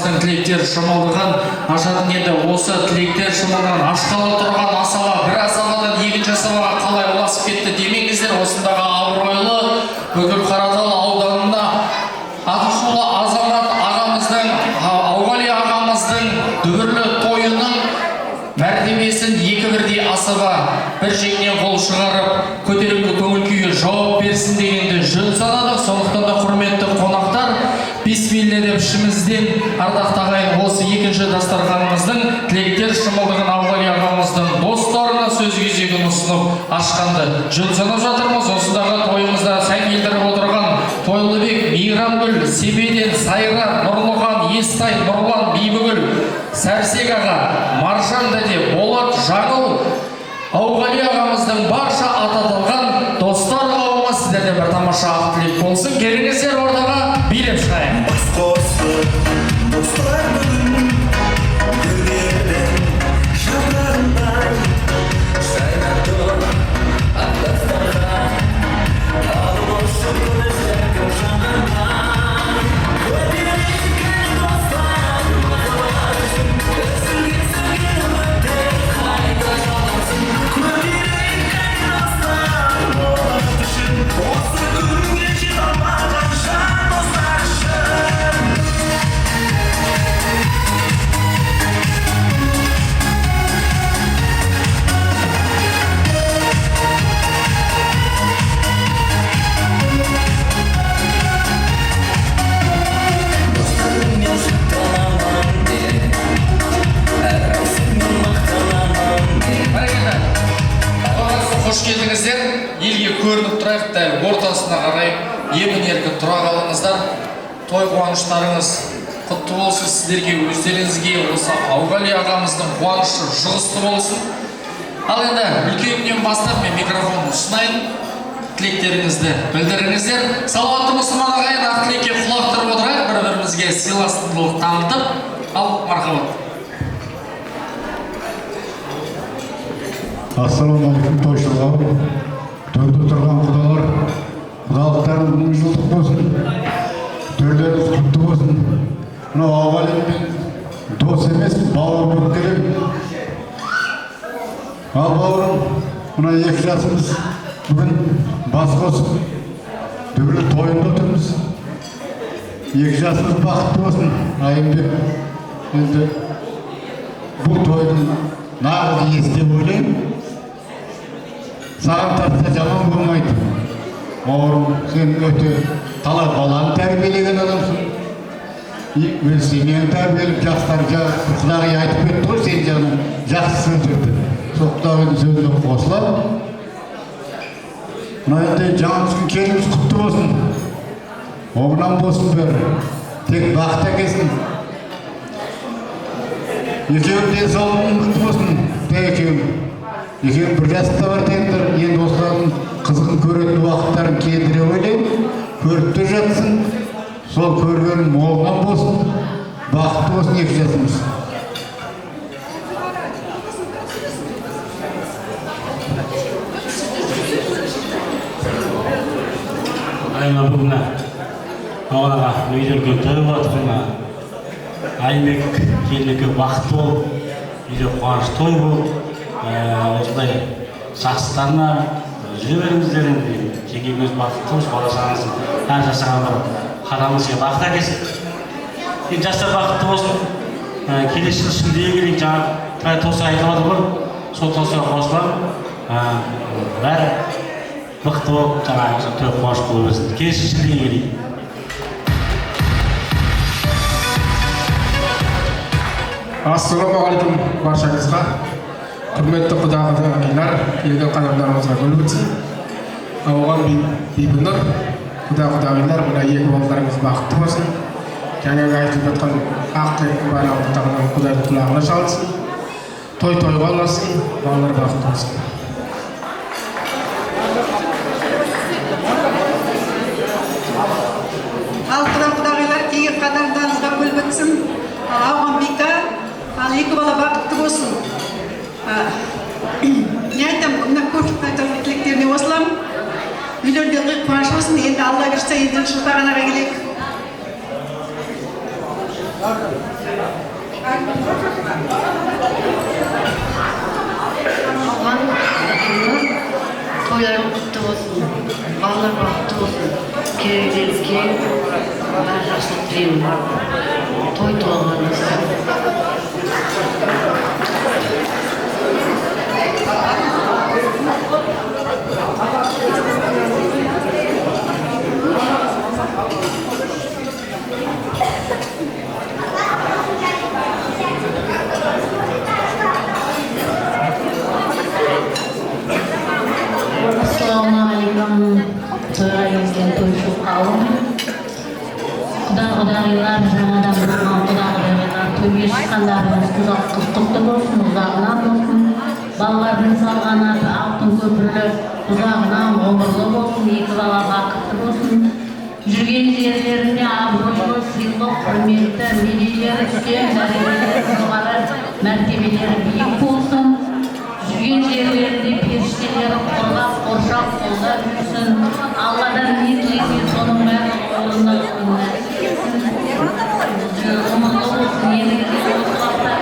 ағамыздың тілектер шымылдығын ашатын. Енді осы тілектер шымылдығын ашқалы тұрған асаба бір асабадан екінші асабаға қалай ұласып кетті демеңіздер. Осындағы абыройлы бүкіл Қаратал ауданына атышулы азамат ағамыздың, Ауғали ағамыздың дүбірлі тойының мәртебесін екі бірдей асаба бір жеңнен қол шығарып, көтеріңкі көңіл күйге жауап берсін дегенді жөн санадық. Сондықтан да, құрметті қонақтар, бисмилля деп ішімізден, ардақты ағайын, осы екінші дастарханымыздың тілектер шымылдығын Ауғали ағамыздың достарына сөз кезегін ұсынып ашқанды жөн санап жатырмыз. Осындағы тойымызда сән келтіріп отырған Тойлыбек, Мейрамгүл, Себеден, Сайран, Нұрлыхан, Естай, Нұрлан, Бибігүл, Сәрсек аға, Маржан дәде, Болат, Жаңыл, Ауғали ағамыздың барша аты аталған достар қауымы, сіздерде бір тамаша ақ тілек болсын. Келіңіздер, ортаға билеп шығайық. Бас қосты достар бүгін гүлдердің жапырағындай жайнап тұр ақ дастархан, алып ұшып көздердің жанарынан. Көтерейік, достар, махаббат үшін, үзілген сөнген үміттер қайта жалғансын. Көтерейік, достар, махаббат үшін, осы күнге жете алмаған жан достар үшін. Достарыммен шаттанамын мен, әрқайсымен мақтанамын мен. Бәрекелді! Қоғамға қош келдіңіздер! Елге көрініп тұрайық, дәл ортасына қарай емін еркін тұра қалыңыздар. Той қуаныштарыңыз құтты болсын сіздерге, өздеріңізге осы Ауғали ағамыздың қуанышы жұғысты болсын. Ал енді үлкенінен бастап мен микрофон ұсынайын, тілектеріңізді білдіріңіздер. Салауатты мұсылман ағайын, ақ тілекке құлақ түріп отырайық, бір бірімізге сыйластылық танытып. Ал, мархабат! Ассалаумағалейкум, тойшыл қауым, төрде тұрған құдалар, құдалықтарыңыз мың жылдық болсын, төрлеріңіз құтты болсын. Мынау Ауғалимен дос емес, бауыр болып келемін. Ал, бауырым, мына екі жасымыз бүгін бас қосып, дүбірлі тойында отырмыз. Екі жасымыз бақытты болсын. Айымбек енді бұл тойдың нағыз иесі деп ойлаймын. Саған тартса, жаман болмайды. Бауырым, сен өте талай баланы тәрбиелеген адамсың. Өз семьяңды тәрбиелеп, жастар, құдағи айтып кетті ғой сен жағынан жақсы сөздерді. Сол құдағидың сөзіне қосыламын. Мына енді жаңа түскен келініміз құтты болсын, оңынан болсын бәрі, тек бақыт әкелсін. Екеуінің денсаулығы мықты болсын. Екеуің бір жаста бар дедіңдер. Енді осылардың қызығын көретін уақыттарын келді деп ойлаймын. Көріп те жатсың. Сол көргенің молынан болсын, бақытты болсын екі жасымыз. Айма, бүгін Оған аға, үйде үлкен той болып жатыр. Мына Айымбек келін екеуі бақытты болып, үйде қуаныш той болып, осындай жақсылықтарына жүре беріңіздер. Енді жеке өз бақытты болсын, бала шағаңыздың әр жасаған бір қадамыңызға бақыт әкелсін. Енді жастар бақытты болсын. Келесі жылы шілдеге келейік, жаңа тоса айтып жатыр ғой, сол тосаға қосыламын. Бәрі мықты болып, жаңағы той қуаныш бола берсін. Келесі шілдеге келейік. Ассалаумағалейкум баршаңызға! Құрметті құда құдағилар, келген қадамдарыңызға гүл бітсін. Ауған Бибінұр, құда құдағилар, мына екі балаларыңыз бақытты болсын. Жаңағы айтылып жатқан ақ тілектің бәрі Алла тағаланың, құдайдың құлағына шалынсын. Той тойға ұласын, балалар бақытты болсын. Ал, құда құдағилар, келген қадамдарыңызға гүл бітсін. Ал, Ауған Бика, ал, екі бала бақытты болсын. Не айтамын, мына көпшіліктің айтқан тілектеріне қосыламын. Үйлерде ылғи қуаныш болсын. Енді Алла бұйыртса, енді шілдеханаға келейік. Тойларың құтты болсын, балалар бақытты болсын, керегдері кең, бәрі жақсылық тілеймін. Той тойларыңыз. Ассалаумағалейкум, тойға келген тойшы қауым, құда құдағилар, жаңадан болған құда құдағилар, тойға шыққандарыңыз құтты болсын, ұзағынан болсын. Балалардың салған аты алтын көпірлі, ұзағынан ғұмырлы болсын, екі бала бақытты болсын. Жүрген жерлерінде абыройлы, сыйлы, құрметті, мерейлері үстем, дәрежелері жоғары, мәртебелері биік болсын. Жүрген жерлерінде періштелері қорғап, қоршап, қолдап жүрсін. Алладан не тілесе, соның барлығы орындалуын нәсіп етсін. Ғұмырлы болсын. Ендігі осы уақытта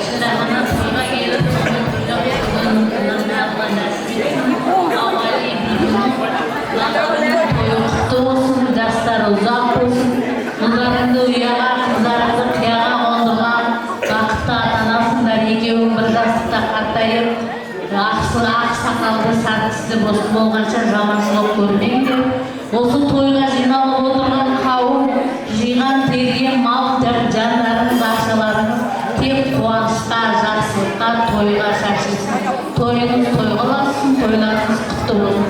шынында тойға келіп, сонымен тойға қосылғанның Алла нәсіп етсін. Ауғали, Бибінұр, балаларының тойы құтты болсын, жастары ұзақ болсын. Ұлдарыңды ұяға, қыздарыңды қияға қондырған бақытты ата-анасыңдар. Екеуің бір жастықта қартайып, ақ сақалды, сары тісті болғанша жаманшылық көрмеңдер. Осы тойға жиналып отырған қауым, жиған терген мал жандарыңыз, ақшаларыңыз тек қуанышқа, жақсылыққа, тойға шашылсын. Тойыңыз тойға ұлассын, тойларыңыз құтты болсын.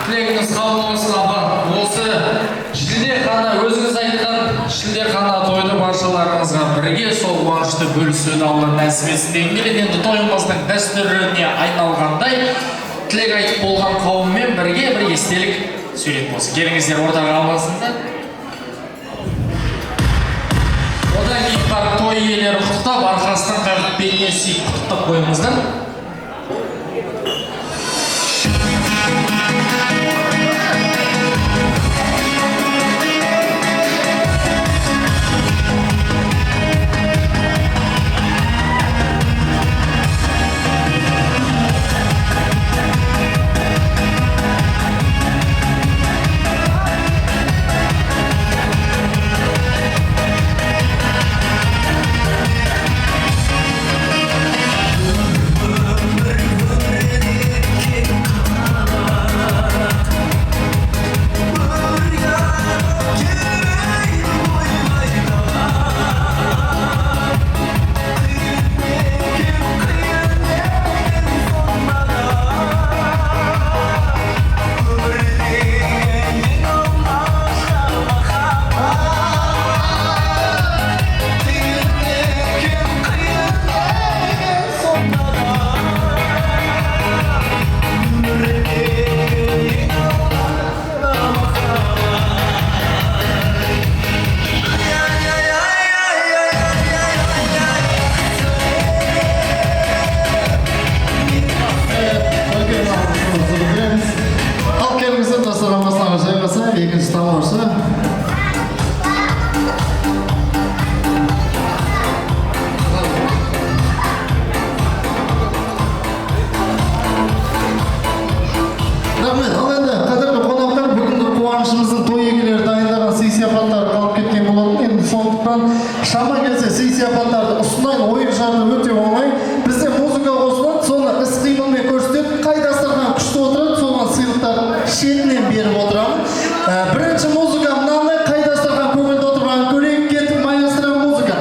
Тілегіңіз қабыл болсын, апа. Осы шілдехана, өзіңіз айтқан шілдехана тойды баршаларыңызға бірге сол қуанышты бөлісуді Алла нәсіп етсін дегім келеді. Енді тойымыздың дәстүріне айналғандай тілек айтып болған қауыммен бірге бір естелік сурет болсын. Келіңіздер, ортаға аласыңдар. Одан кейін барып той иелері құттықтап, арқасынан қағып, бетіне сүйіп құттықтап қойыңыздар. Екінші тамаша. Рахмет. Ал енді қадірлі қонақтар, бүгінгі қуанышымыздың той иелері дайындаған сый-сияпаттары қалып кеткен болатын. Енді сондықтан шама келсе сый-сияпаттарды ұсынайын. Ойын шарты өте оңай. Бізде музыка қосылады, соны іс-қимылмен көрсетеді. Қай дастархан күшті отырады, соған сыйлықтар шетінен беріп отырамын. Бірінші музыка мынандай, қай дастархан көңілді отырғанын көрейік. Кеттік, маэстро, музыка.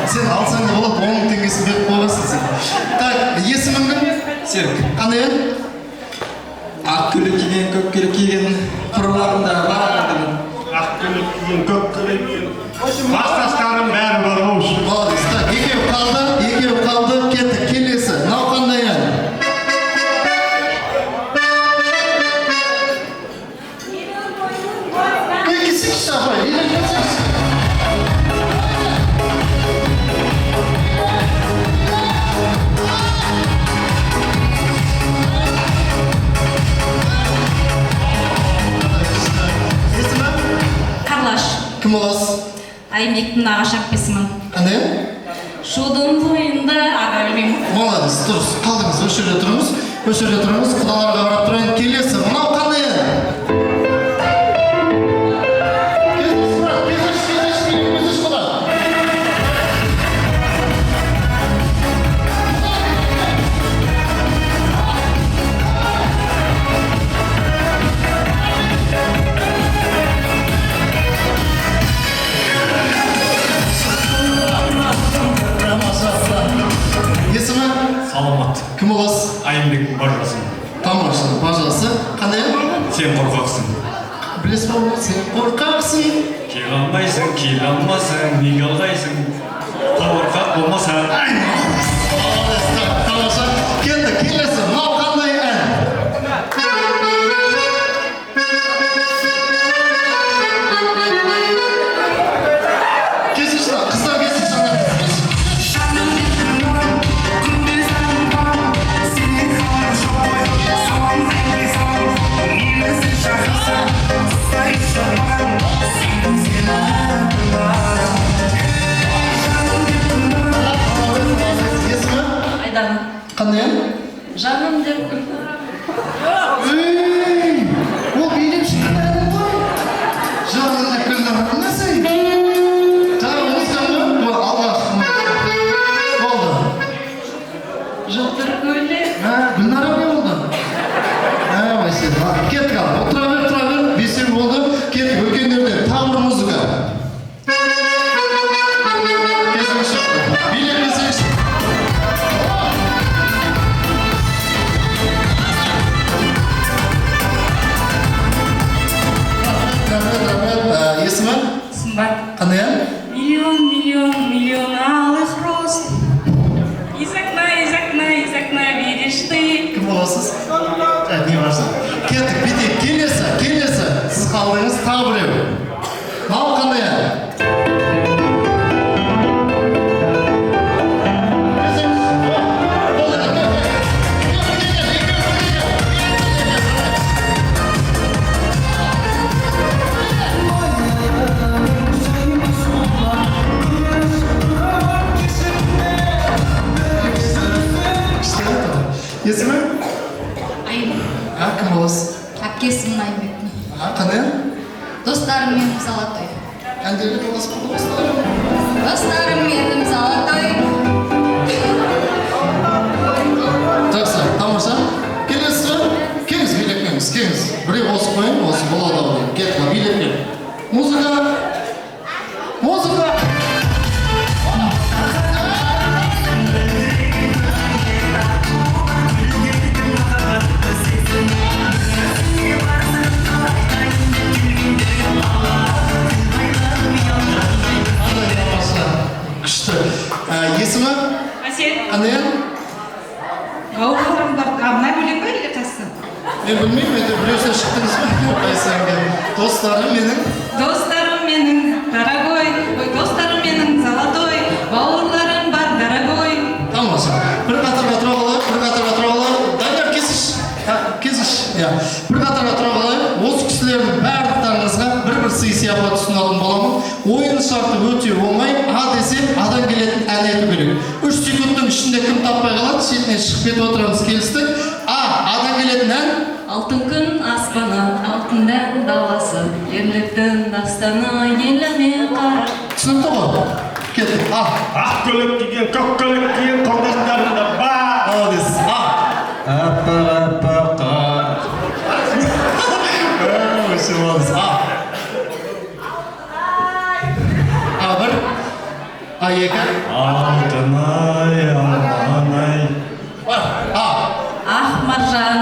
Сен алсаң да болады, 10 мың теңгесін беріп қойғансың сен. Так, есімің кім? Серік. Қандай ән? Ақ көйлек киген, көк көйлек киген, құрбыларым да бар. Ақ көйлек киген, көк көйлек киген. Класстастарым бәрі бар ғой. Молодец. Так, екеу қалды, екеу қалды, кеттік. Келесі. Мынау қандай ән? Ей, келсеңізші, апай, үйлен келсеңізші. Есімі? Қарлаш. Кім боласыз? Айбектің нағашы әпкесімін. Қандай ән? Шудың бойында аға білмеймін. Молодец, дұрыс. Қалдыңыз, осы жерде тұрыңыз. Осы жерде тұрыңыз. Құдаларға қарап тұрайын. Келесі, мынау қандай ән? Келіңіз, брат, келіңіз, келіңіз, келіңіз, құда. Есімі? Саламат. Кім боласыз? Айымбек бажасы. Тамаша, бажасы. Қандай ән? Сен қорқақсың. Білесіз ба оны? Сен қорқақсың. Келе алмайсың, келе алмасаң, неге алдайсың? Қорқақ болмасаң. Молодец, так, тамаша. Кеттік, келесі. Мынау қандай ән? Келсінші, қыздар келсінші, ана қыз келсін. Есімі? Айдана. Қандай ән? Жаным деп күл. Ей, ол билеп шыққан ән ғой. Жаным деп күлдім. Несі? Жаңа музыка ғой, ол алғашқы музыка. Болды. Жылтыр көйлек. Ә, Гүлнара не болды? Ә, вообще, кеттік ал. Отыра бер, тұра бер. Бесеу болды. Кеттік, үлкендерден тағы бір музыка. Келсеңізші. Билеп келсеңізші. Рахмет, рахмет. Ә, есімі? Сымбат. Қандай ән? Миллион, миллион, миллион алых роз. Из окна, из окна, из окна видишь ты. Кім боласыз? Ә, не важно. Кеттік, бүйтейік. Келесі, келесі. Сіз қалдыңыз, тағы біреу. Мынау қандай ән? Болды, кел, кел. Кел, кел, кел, екеуі бірге кел. Күшті ән. Есімі? Айым. А, кім боласыз? Әпкесімін Айбектің. А, қандай ән? Достарым менің золотой. Әндерге таласып қалды достарым. Достарым менің золотой. Жақсы, тамаша. Келесіз бе? Келіңіз, билеп келіңіз, келіңіз. Біреу қосып қояйын, осы болады ау деймін. Кеттік, ал, билеп кел. Музыка. Музыка. Қандай тамаша. Күшті. Ә, есімі? Әсел. Қандай ән? Бауырларым бар. А, мына өлең ба или қайсысы? Мен білмеймін, әйтеуір біреусіне шықтыңыз ба? Қайсы әнге? Достарым менің. Достарым менің дорогой, ой, достарым менің золотой, бауырларым бар дорогой. Тамаша. Бір қатарға тұра қалайық, бір қатарға тұра қалайық. Данияр, келсінші. А, келсінші. Иә. Бір қатарға тұра қалайық. Осы кісілердің барлықтарыңызға бір-бір сый сияпат ұсынатын боламын. Ойын шарты өте оңай. А десе, адан келетін ән айту керек. 3 секундтың ішінде кім таппай қалады, шетінен шығып кетіп отырамыз, келістік. А, адан келетін ән. Алтын күн аспаны, алтын дән даласы, ерліктің дастаны еліме қара. Түсінікті ғой? Кеттік. А. Ақ көйлек киген, көк көйлек киген құрдастарым да бар. Молодец. А. Аппақ, аппақ қар. Вообще молодец. А. А бір. А А екі. Алтынай, Аманай. Бар. А. Ақ маржан.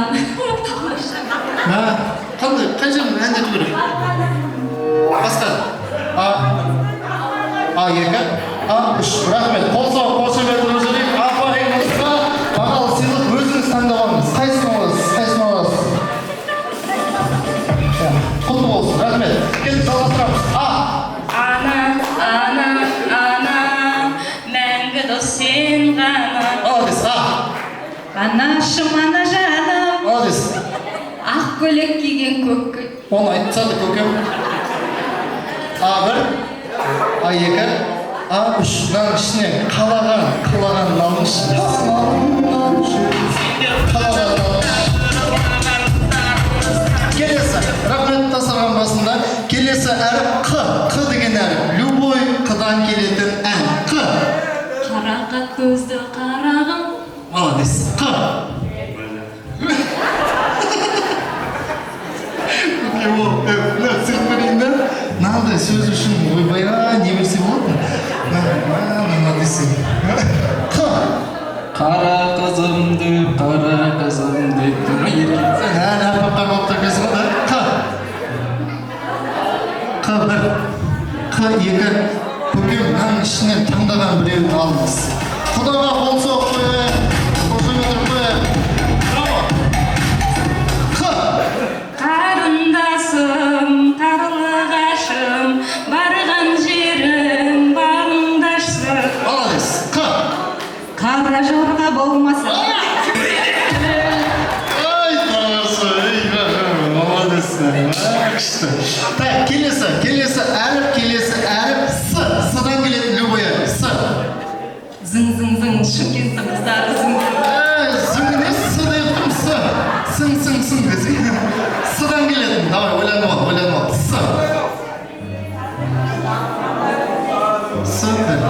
Мә, қандай, қай жерін әндету керек? Басқа. А. А екі. А үш. Рахмет. Қол соғып қошемет жіберейік. Апайымызға бағалы сыйлық өзіңіз таңдап алыңыз. Қайсысын аласыз? Қайсысын аласыз? Иә, құтты болсын. Рахмет. Кеттік, жалғастырамыз. А. Ана, ана, ана, мәңгі дос сен ғана. Молодец. А. Анашым, ана жаным. Молодец. Ақ көйлек киген көк Оны айтып тастады көкем. А бір, А екі, А үш. Мынаның ішіне қалағанын алыңызшы. Қалағанын алыңызшы. Келесі, рахмет дастархан басында. Келесі әріп Қ. Қ деген әріп. Любой Қ-дан келетін ән. Қ. Қарақат көзді қарағым. Молодец. Қ. Көкем, ол, мына сыйлық берейін да. Мынандай сөз үшін ойбай, не берсе болады? Мына, мына десең. Қ. Қара қызым деп, қара қызым деп тұр. Сен әлі аппақ қар болып тұр екенсің ғой, да? Қ. Қ бір, Қ екі. Көкем, мынаның ішінен таңдаған біреуін алыңыз. Құдаға қол соғып қояйық, қошемет қояйық. Браво! Қ. Қарындасым, қарлығашым, барған жерім бағыңдашсын. Молодец. Қ. Қара жорға болмаса. Ай, тамаша, ей, молодец, күшті. Так, келесі, келесі әріп, келесі әріп С. С-дан келетін любой әріп. С. Зың, зың, зың, Шымкенттің қыздары зың, зың. Эй, зың не? С деп тұрмын, С. Сың, сың, сың десең. С-дан келетін. Давай, ойланып ал, ойланып ал. С. С бір.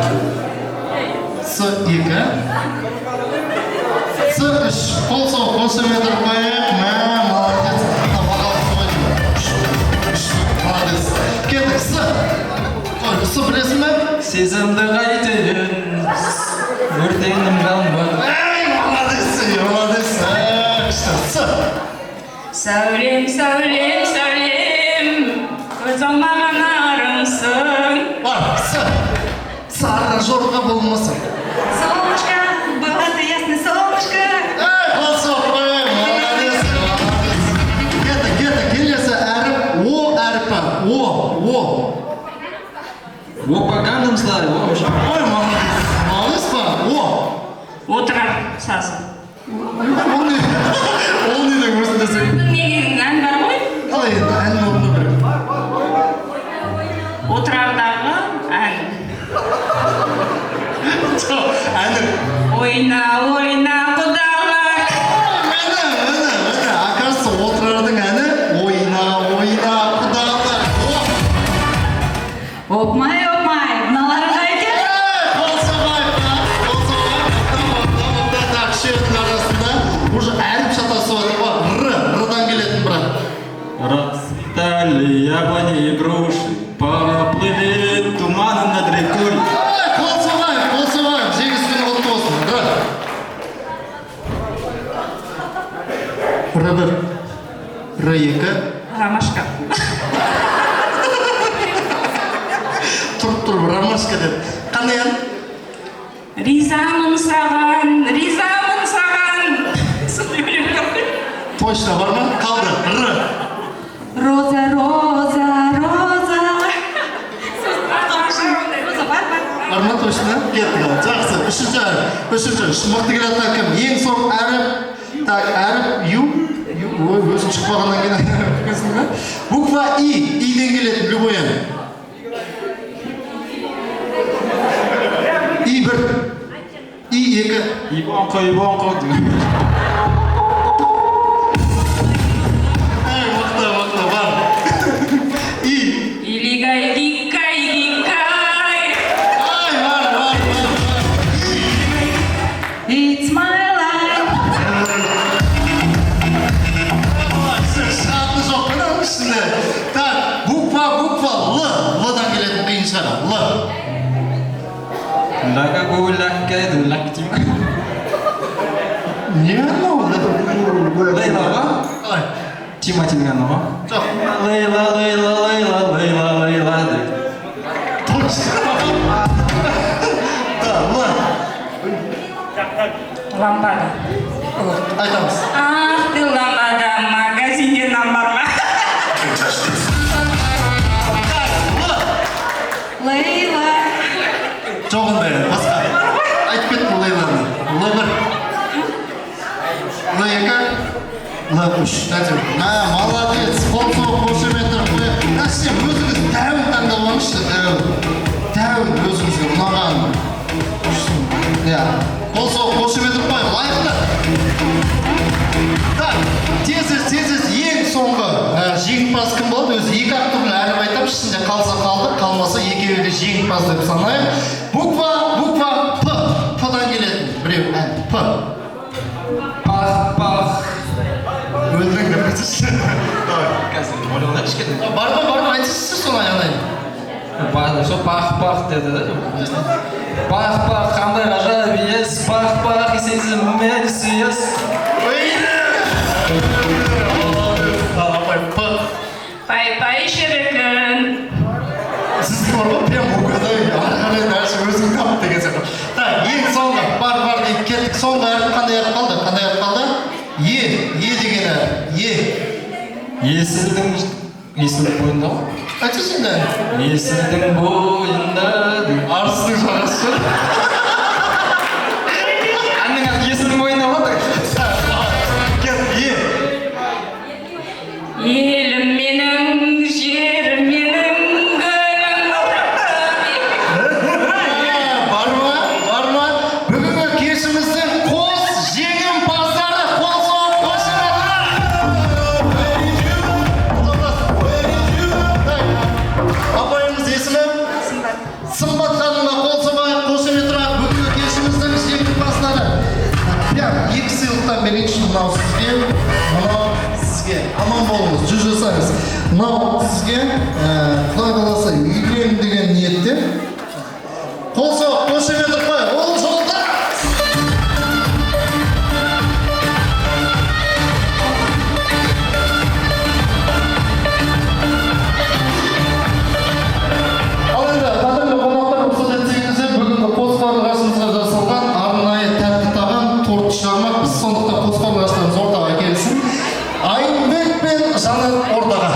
С екі. С үш. Қол соғып, қошемет қояйық. Мә, молодец. Мына бағалы үш. Молодец. Кеттік, С. Ой, С білесің бе? Сезімді қайтейін, өртенім жалма. Эй, молодец, молодец. Күшті. С. Сәулем, сәулем, сәулем, көз алмаған арымсың. Бар, С. Сары жорға болмаса. Солнышко, была ты ясное солнышко. Эй, қол соғып қояйық. Молодец, молодец. Кеттік, кеттік. Келесі әріп О әрпі. О, О. Опа, Gangnam Style. Ой, молодец. Молодец па? О. Отырар сазы. Ол не? Ол не деген өзің десең. Деген ән бар ғой? Қалай енді әнін орындау керек? Отырардағы ән. Жоқ, әні. Ойна, ойна, құдалар. Міне, міне, міне. Оказывается, Отырардың әні ойна, ойна, құдалар. О! Опмай, опмай, мыналары қайтеді? Эй, қол соғайық, қол соғайық. Мықты, мықты, мықты. Так, үшеуінің арасында уже әріп шатасып жатыр ғой. Р, Р-дан келетін бірақ. Расцветали яблони и груши, поплыли туманы над рекой. Эй, қол соғайық, қол соғайық. Жеңіс күні құтты болсын. Р. Р бір, Р екі. Ромашка. Тұрып тұрып ромашка деп. Қандай ән? Ризамын саған, ризамын саған. Сондай өлең бар ғой. Точно бар ма? Қалды. Р. Роза, роза, роза. Роза бар, бар. Бар ма точно? Кеттік ал. Жақсы. Үшінші әріп. Үшінші. Үш мықты келе жатқан кім? Ең соңғы әріп. Так, әріп Ю. Ю. Ой, өзің шықпағаннан кейін білесің бе? Буква И. И-ден келетін любой ән. И бір. И екі. Ибонқо, Ибонқо. Эй, мықты, мықты, бар. И. Илигай, гикай, гикай. Ай, бар, бар, бар, бар. It's my life. Шығатын жоқ мынаның ішінде. Так, буква, буква Л. Л-дан келетін қиын шығар. Л. Бөләк дей ма? Не анау? Лейла ғой. Қалай? Тиматидің әні ғой. Жоқ. Лейла, Лейла, Лейла, Лейла, Лейла деп. Точно. Да, Л. Ламбада. Айтамыз. Ах ты ламбада, магазинде нан бар ма? Лейла. Жоқ, ондай басқа. Айтып кеттім Лейланы. Л бір. Л екі. Л үш. Мә, молодец. Қол соғып қошемет қояйық. Мына сен өзіңіз дәуін таңдап алыңызшы, дәуін. Дәуін өзіңізге ұнаған. Иә. Қол соғып қошемет қояйық. Лайықты. Так, тез тез тез тез ең соңғы жеңімпаз кім болады? Өзі екі ақ түрлі әріп айтамын, ішінде қалса қалды, қалмаса екеуі де жеңімпаз деп санайық. Буква П. П-дан келетін біреу ән. П. Пах, пах. Өлдің деп айтсайшы. Давай. Қазір ойланайық кішкене. Бар ма, бар ма, айтсайшы соны аяғына. Сол пах, пах деді да. Пах, пах, қандай ғажап иіс. Пах, пах, сезіммен сүйіс. Апай, П. Пай, пай, шіркін. Сіздің бар ғой, прям угадай, ары қарай дальше өзің тап деген сияқты. Так, ең соңғы, бар, бар дейді, кеттік. Соңғы әріп қандай әріп қалды? Қандай әріп қалды? Е, Е деген әріп, Е. Есілдің бойында ғой. Айтсайшы енді. Есілдің бойында дейді. Арыстың жағасы. Әннің аты Есілдің бойында болады. Кет, Е. Елім менің, жерім менің, гүлім. Бар ма? Бар ма? Бүгінгі кешіміздің қос жеңімпаздары қол соғып қошемет. Апайымыз есімі? Сымбат. Сымбат ханымға қол соғайық, қошемет ұрайық. Бүгінгі кешіміздің жеңімпаздары. Прям екі сыйлықтан берейінші, мынау сізге, мынау сізге. Аман болыңыз, жүз жасаңыз. Мынау сізге, Құдай қаласа үйлен деген ниетте. Қол соғып, қошемет ұрып қояйық. Ол жолда. Ал енді, қадірлі қонақтар, рұқсат етсеңіздер, бүгінгі қос қарлығашымызға жасалған арнайы тәтті тағам торт шығармақпыз. Сондықтан қос қарлығаштарымыз ортаға келсін. Айымбек пен Жанат ортаға.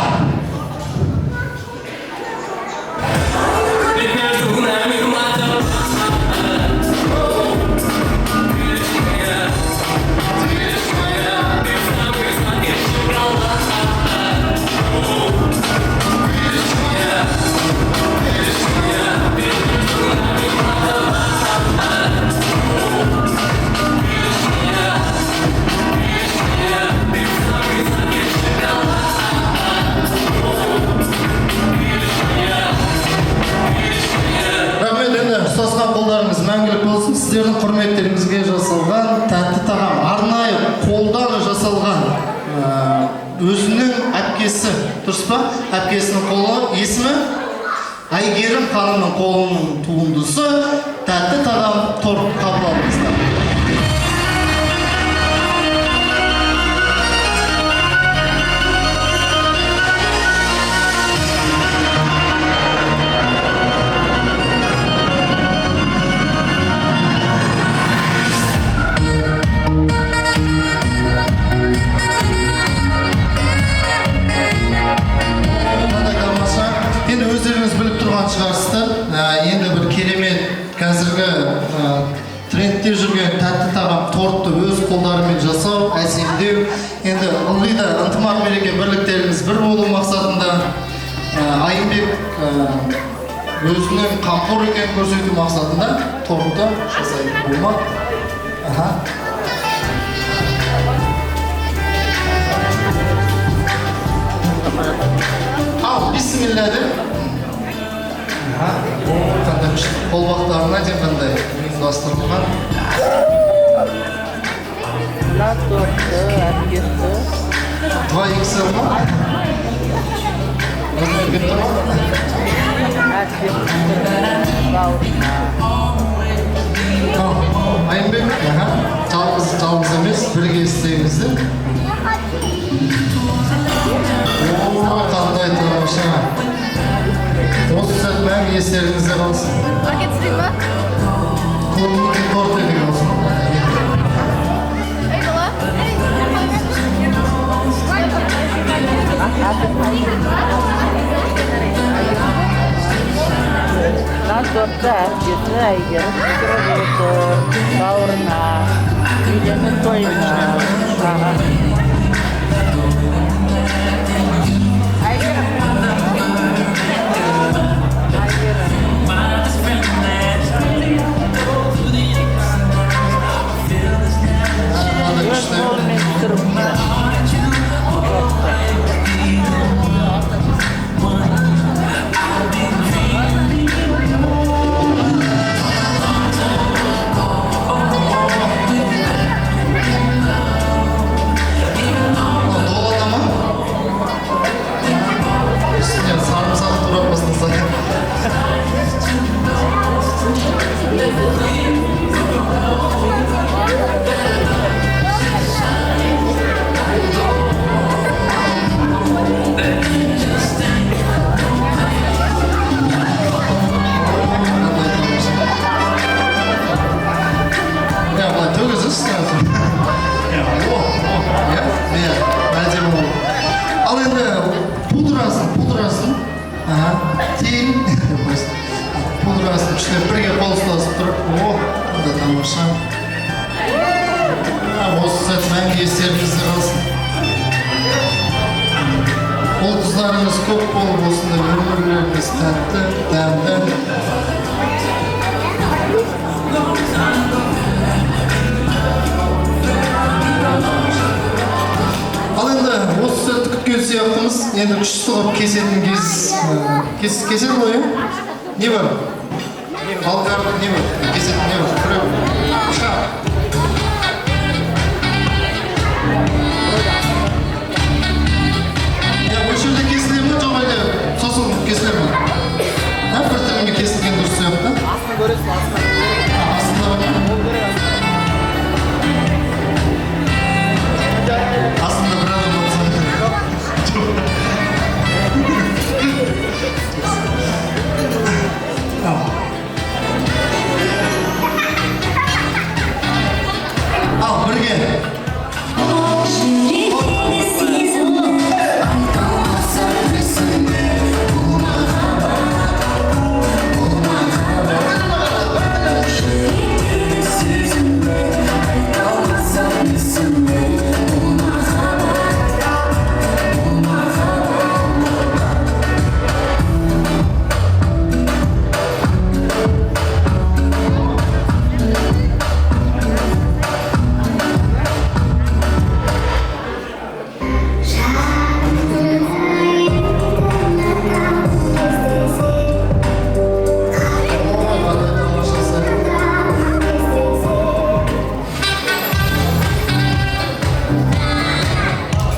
Рахмет, енді ұстасқан қолдарыңыз мәңгілік болсын. Сіздердің құрметтеріңізге жасалған тәтті тағам, арнайы қолдан жасалған, өзінің әпкесі, дұрыс па? Әпкесінің қолы, есімі Әйгерім ханымның қолының туындысы тәтті тағам торт қабыл алыңыздар. Қандай тамаша. Енді өздеріңіз біліп тұрған шығарсыздар. Енді бір керемет қазіргі трендте жүрген тәтті тағам тортты өз қолдарымен жасау, әсемдеу. Енді ылғи да ынтымақ береке бірліктеріміз бір болу мақсатында, Айымбек, өзінің қамқор екенін көрсету мақсатында тортты жасайтын болмақ. Аха. Ал, бисмилля деп. Аха. О, қандай күшті. Қолбақтарына дейін қандай ұйымдастырылған. Два XL ма? Размер келіп тұр ма? Торт едік болсын. Мына тортты әпкесі Әйгерім пісіріп отыр бауырына, үйлену тойына. Әйгерім. Әйгерім. Өз қолымен пісіріпті тортты. Долана ма? Үстіне сарымсақ турап бастаса. Иә, былай төгізіңізші. О, о, иә, иә, әдемі болды. Ал енді пудрасын, пудрасын, аха, тең, пудрасын күштеп бірге қол ұстасып тұрып, о, қандай тамаша. Осы сәт мәңгі естеріңізде қалсын. Ұл қыздарыңыз көп болып, осындай өмірлеріңіз тәтті, дәмді. Ал енді осы сәтті күткен сияқтымыз. Енді күшті қылып кесетін кез, кеседі ғой, иә? Не бар? Алғар не бар? Кесетін не бар? Біреу. Пышақ. Иә, осы жерде кесіле ме, жоқ әлде сосын кесіле ме? Ә, бір тіліме кесілген дұрыс сияқты. Астына көресің, астына. Астында бар ма? Астында бір адам болса. Жоқ. Ал, бірге.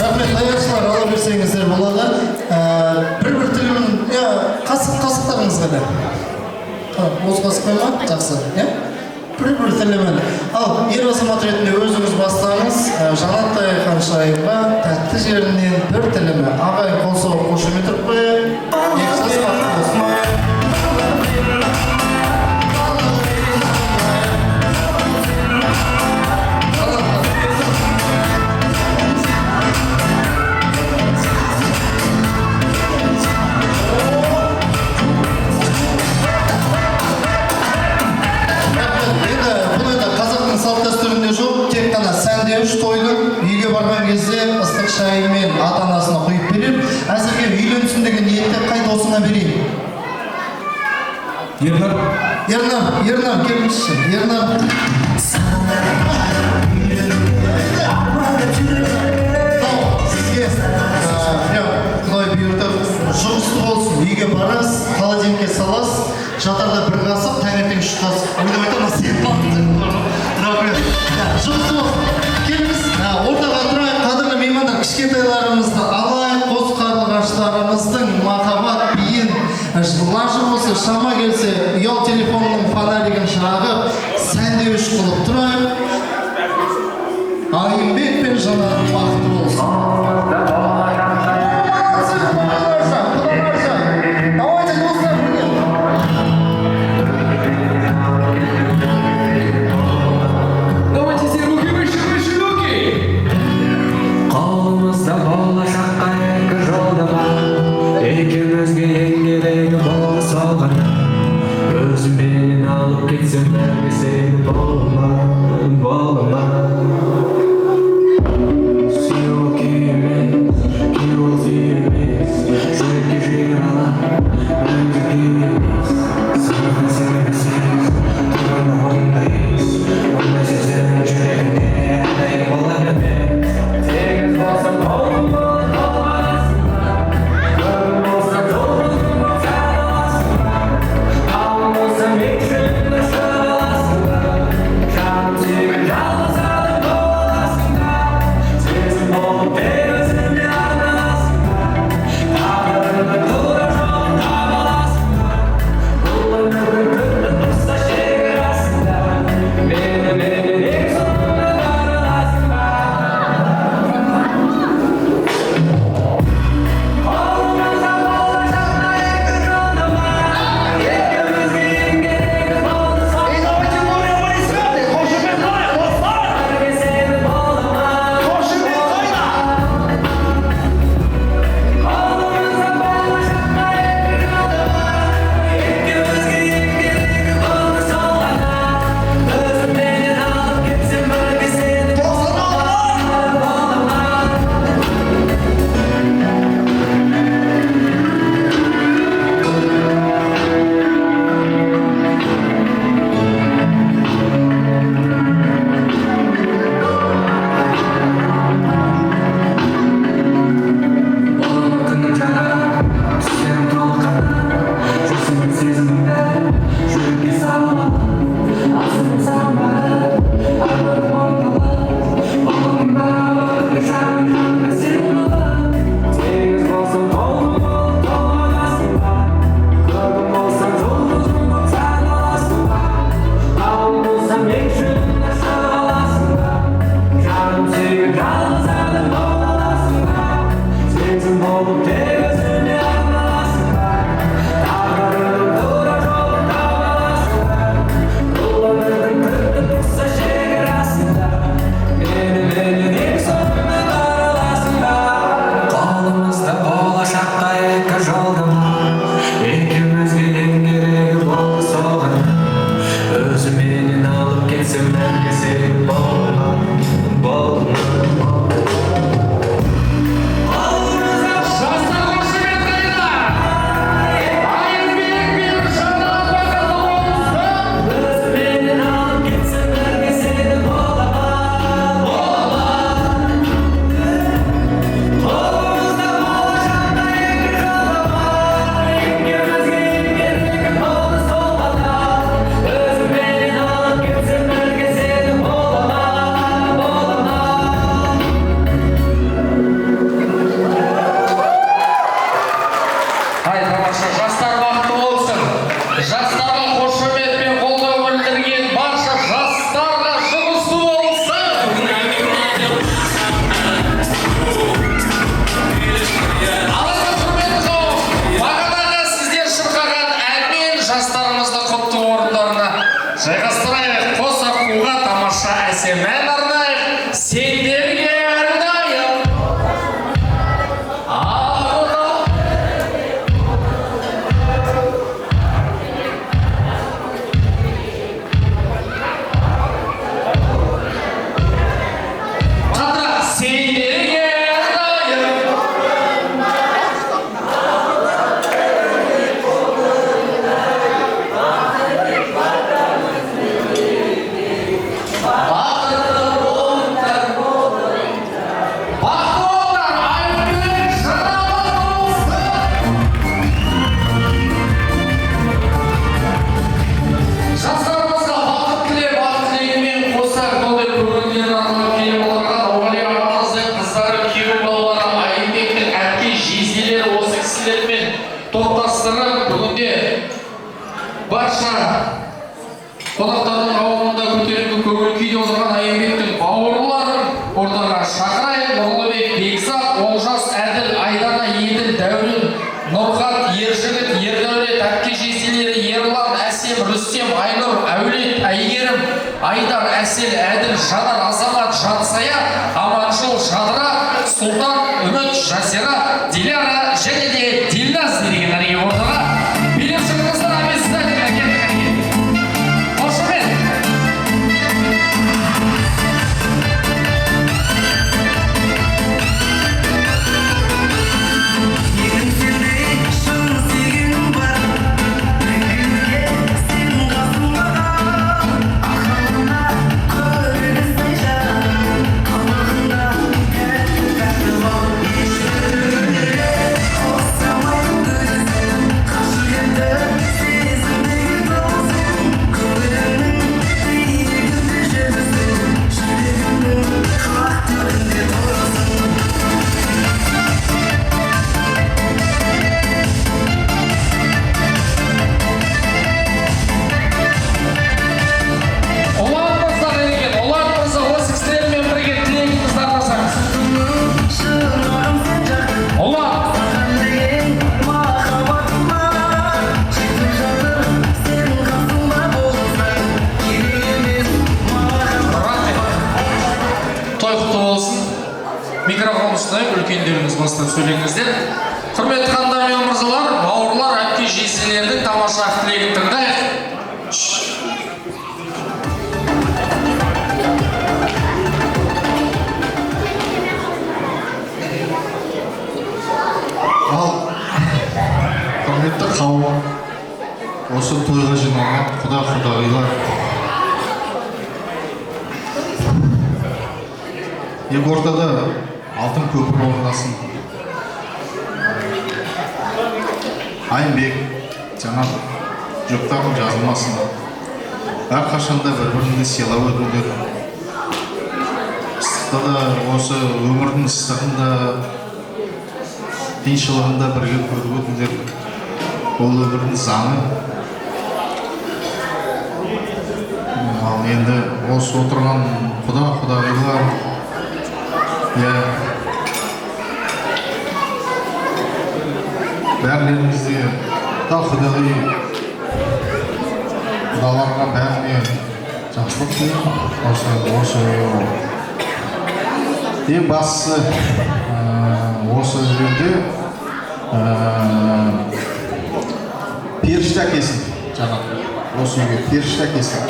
Рахмет, даяшылар, ала берсеңіздер болады. Бір-бір тілімін, иә, қасық, қасықтарыңыз қайда? Осы қасық қой ма? Жақсы, иә? Бір-бір тілімін. Ал, ер азамат ретінде өзіңіз бастаңыз. Жанаттай ханшайымға тәтті жерінен бір тілімі. Ағай қол соғып қошемет ұрып қояйық. Екі жас бақытты болсын. Енді бұл енді қазақтың салт дәстүрінде жоқ, тек қана сәндеуіш тойдың үйге барған кезде ыстық шайымен ата-анасына құйып берер. Әзірге үйленсін деген ниетте қай досыңа берейін? Ернар. Ернар, Ернар, келіңізші. Ернар. Мынау сізге, прям Құдай бұйыртып, жұғысты болсын. Үйге барасыз, холодильникке саласыз, жатарда бір қасық, таңертең 3 қасық. Ойнап айтамын, сен бақытты. Рахмет. Жұғысты болсын. Келіңіз, ортаға тұрайық, қадірлі меймандар, кішкентайларымызды алайық, қос қарлығаштарымыздың махаббат биін, лажы болса, шама келсе, ұялы телефонның фонаригін жағып, сәндеуіш қылып тұрайық. Айымбек пен Жанат бақытты болсын. Давайте, достар, бірге. кетсем бірге сені бола бола. Жастар, қошемет қайда? Айымбек пен Жанат бақытты болсын! Өзімен алып кетсем бірге сені бола бола. Қолымызда болашақта екі қала бар. Екеумізге керегі болды сол ғана. Өзімен алып кетсем бірге сені бола бола. Ай, тамаша, жастар бақытты болсын! Жастарға қошемет пен қолдау білдірген барша жастарға жұғысты болсын! Ал енді, құрметті қауым, бағанағы сіздер шырқаған әнмен жастарымызды құтты орындарына жайғастырайық, қос аққуға тамаша әсем ән арнайық, сендерге әрдайым ақ. Қаттырақ, сендерге әрдайым. Бақытты болыңдар, бақытты болыңдар, Айымбек, Жанат болсын! Жастарымызға бақыт тілеп, бақыт тілегімен қоса қолдай көңілдерін арнап келіп отырған Оғали ағамыздың қыздары, күйеу балалары, Айымбектің әпке жезделері, осы кісілермен топтастырып, бүгінде барша қонақтардың қауымында көтеріңкі көңіл күйде отырған Айымбектің бауырларын ортаға шақырайық. Нұрлыбек, Бекзат, Олжас, Әділ, Айдана, Еділ, Дәурен, Нұрхат, Ержігіт, Ердәулет, әпке жезделері Ерлан, Әсем, Рүстем, Айнұр, Әулет, Әйгерім, Айдар, Әсел, Әділ, Жанар, Азамат, Жансая, Аманжол, Жадыра, Сұлтан, Үміт, Жазира, Диляра және де Дильназ деген әнге ортаға билеп шығыңыздар обязательно. Кеттік, әнге қошемет! Менің сендей шын сүйгенім бар. Мәңгілікке сен қасымда қал. Ақылына көргізбей жаным. Қылығыңа тәтті тәтті бол. Ешкімге қоса алмайтын гүлсің. Қашып енді сезімдегі досың. Көңілімнің биігінде жүрсің. Жүрегімнің қақ төрінде тұрсың. Ұлан мырза деген, Ұлан мырза, осы кісілермен бірге тілегіңізді арнасаңыз. Шынарым сен жақтың. Ұлан! Саған деген махаббатым бар. Жетіп жатыр сен қасымда болсаң. Керек емес маған. Рахмет. Той құтты болсын. Микрофон ұстайық, үлкендеріңіз бастап сөйлеңіздер. Құрметті ханымдар мен мырзалар, бауырлар, әпке жезделердің тамаша ақ тілегін тыңдайық. Ал, құрметті қауым, осы тойға жиналған құда құдағилар, екі ортада алтын көпір орнасын. Айымбек, Жанат, жұптарың жазылмасын. Әрқашанда бір біріңді сыйлап өтіңдер. Ыстықта да, осы өмірдің ыстығында, қиыншылығында бірге көріп өтіңдер. Ол өмірдің заңы. Ал енді осы отырған құда құдағилар, иә, бәрілеріңізге, құда құдағи құдаларға бәріне жақсылық тілеймін. Осы ең бастысы, осы жерде періште әкелсін, жаңағы осы үйге періште әкелсін.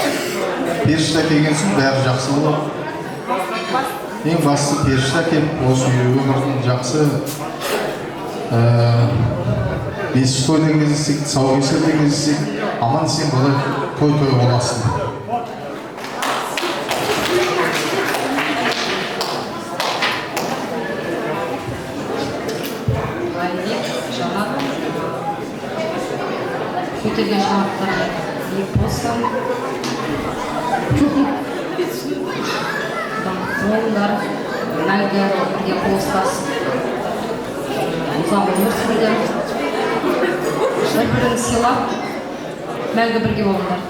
Періште келген соң бәрі жақсы болады. Ең бастысы періште келіп, осы өмірдің жақсы бесік тойда кездессек, тұсаукесерде кездессек, аман есен былай той той боласың. Айымбек, Жанар, көтерген шаңырақтар биік болсын. Бақытты болыңдар, мәңгі бірге қол ұстасып, ұзақ өмір сүріңдер. Бір-бірін сыйлап, мәңгі бірге болыңдар.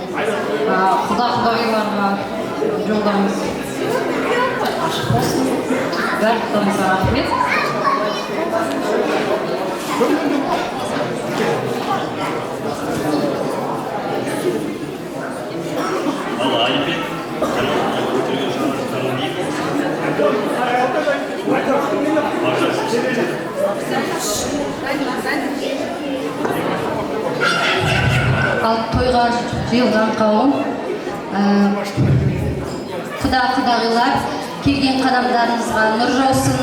Құда құдағиларға жолдарыңыз ашық болсын. Барлықтарыңызға рахмет. Ал Айымбек, Жанар, көтерген шаңырақтарың биік болсын. Бар жақсы. Ал тойға жиылған қауым, құда құдағилар, келген қадамдарыңызға нұр жаусын,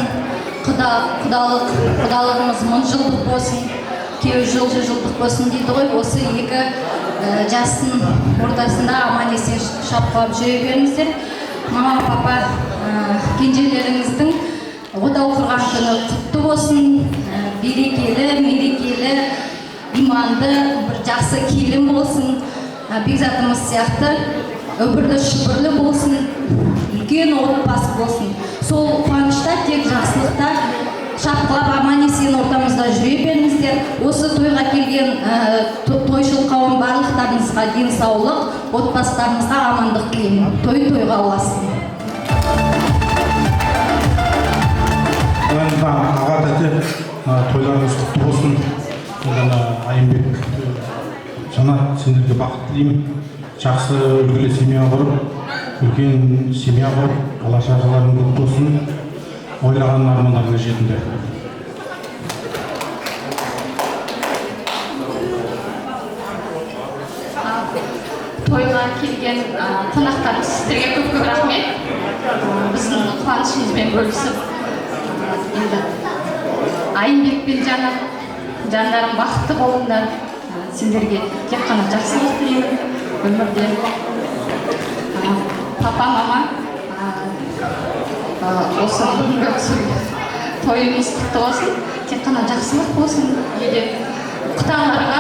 құда құдалығымыз мың жылдық болсын, күйеу жыл жүз жылдық болсын дейді ғой. Осы екі жастың ортасында аман есен шапқылап жүре беріңіздер. Мама, папа, кенжелеріңіздің отау құрған күні құтты болсын, берекелі, мерекелі, иманды бір жақсы келін болсын, бекзатымыз сияқты үбірлі шүбірлі болсын, үлкен отбасы болсын. Сол қуанышта тек жақсылықта шапқылап аман есен ортамызда жүре беріңіздер. Осы тойға келген тойшыл қауым барлықтарыңызға денсаулық, отбасыларыңызға амандық тілеймін. Той тойға ұлассын. Аға тәте, тойларыңыз құтты болсын. Жаңа Айымбек, Жанар, сендерге бақыт тілеймін. Жақсы үлгілі семья құрып, үлкен семья құрып, бала шағаларың көп болсын. Ойлаған армандарыңа жетіңдер. Тойға келген қонақтарымыз, сіздерге көп-көп рахмет. Біздің қуанышымызбен бөлісіп, енді Айымбек пен Жанар, жандарым бақытты болыңдар. Сендерге тек қана жақсылық тілеймін өмірде. Папа, мама, осы бүгінгі тойымыз құтты болсын, тек қана жақсылық болсын. Үйде құдаларға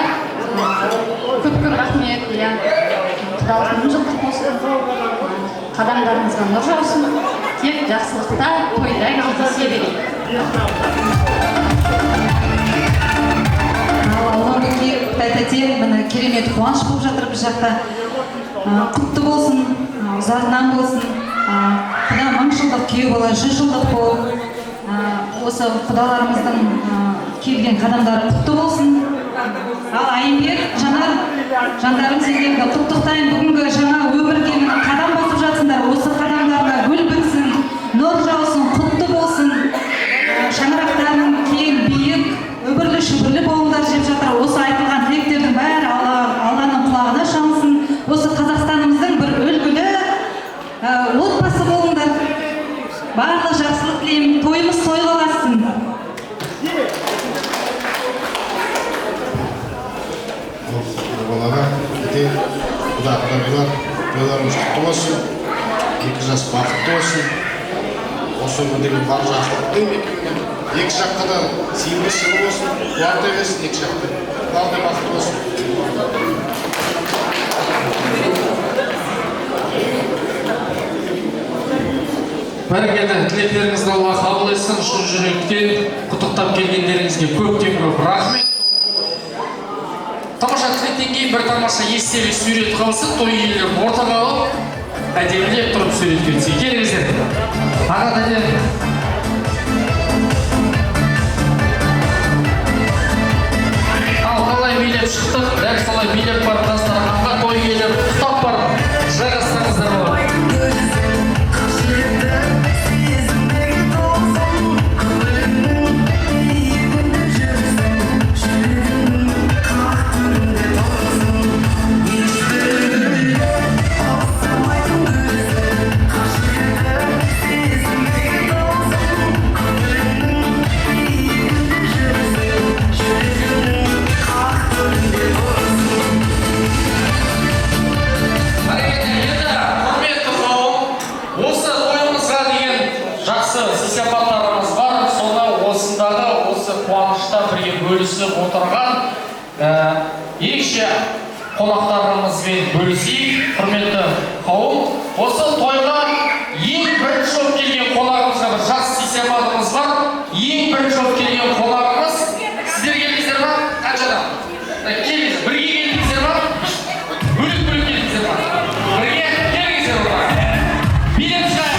көп-көп рахмет, иә. Құдалық мың жылдық болсын, қадамдарыңызға нұр жаусын, тек жақсылықта тойда кездесе берейік. Ауғанбекке тәте, міне керемет қуаныш болып жатыр біз жақта. Құтты болсын, ұзағынан болсын. Құда мың жылдық, күйеу бала 100 жылдық болып, осы құдаларымыздың келген қадамдары құтты болсын. Ал Айымбек, Жанар, жандарым, сендерді құттықтаймын. Бүгінгі жаңа өмірге міне қадам басып жатсыңдар. Осы қадамдарына гүл бітсін, нұр жаусын, құтты болсын. Шаңырақтарың кең, биік, үбірлі шүбірлі болыңдар деп жатыр. Осы айтылған тілектердің бәрі Алланың құлағына шалынсын. Осы Қазақстанымыздың бір үлгілі отбасы болыңдар. Барлық жақсылық тілеймін. Тойымыз тойға ұлассын. Балаға тәте, құда құдағилар, тойларыңыз құтты болсын, екі жас бақытты болсын. Осы өмірдегі бар жақсылық тілеймін екеуіне. Екі жаққа да сенбі сыйлы болсын, қуанта берсін екі жақты. Главное бақытты болсын. Бәрекелді, тілектеріңізді Алла қабыл етсін. Шын жүректен құттықтап келгендеріңізге көптен көп рахмет. Тамаша тілектен кейін бір тамаша естелік сурет қалсын. Той иелерін ортаға алып, әдемілеп тұрып суретке түсейік. Келіңіздер. Аға тәте. Ал қалай билеп шықтық, дәл солай билеп барып дастарханға той иелерін құттықтап барып жайғассаңыздар болады. сый-сияпаттарымыз бар. Соны осындағы осы қуанышта бірге бөлісіп отырған ерекше қонақтарымызбен бөлісейік. Құрметті қауым, осы тойға ең бірінші болып келген қонағымызға бір жақсы сый-сияпатымыз бар. Ең бірінші болып келген қонағымыз, сіздер келдіңіздер ма? Қанша адам? Келдіңіздер, бірге келдіңіздер ма? Бөлек бөлек келдіңіздер ма? Бірге келіңіздер ортаға. Билеп шығайық.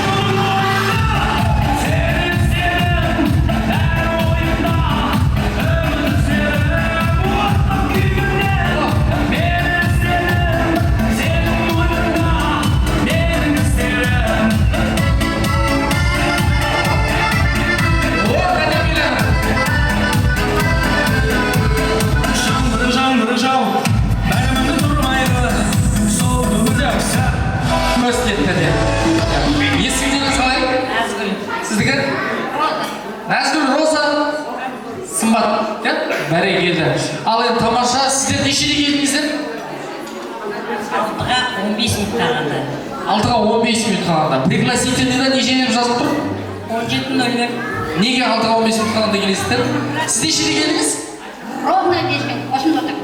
Есімдеріңіз қалай? Назгүл. Сіздікі? Назгүл, Роза, Сымбат. Иә? Бәрекелді. Ал енді тамаша, сіздер нешеде келдіңіздер? 6-ға 15 минут қалғанда. 6-ға 15 минут қалғанда. Пригласительныйда неше деп жазылып тұр? 17:00. Неге 6-ға 15 минут қалғанда келесіздер? Сіз нешеде келдіңіз? Ровно 5 минут, осында отырдым.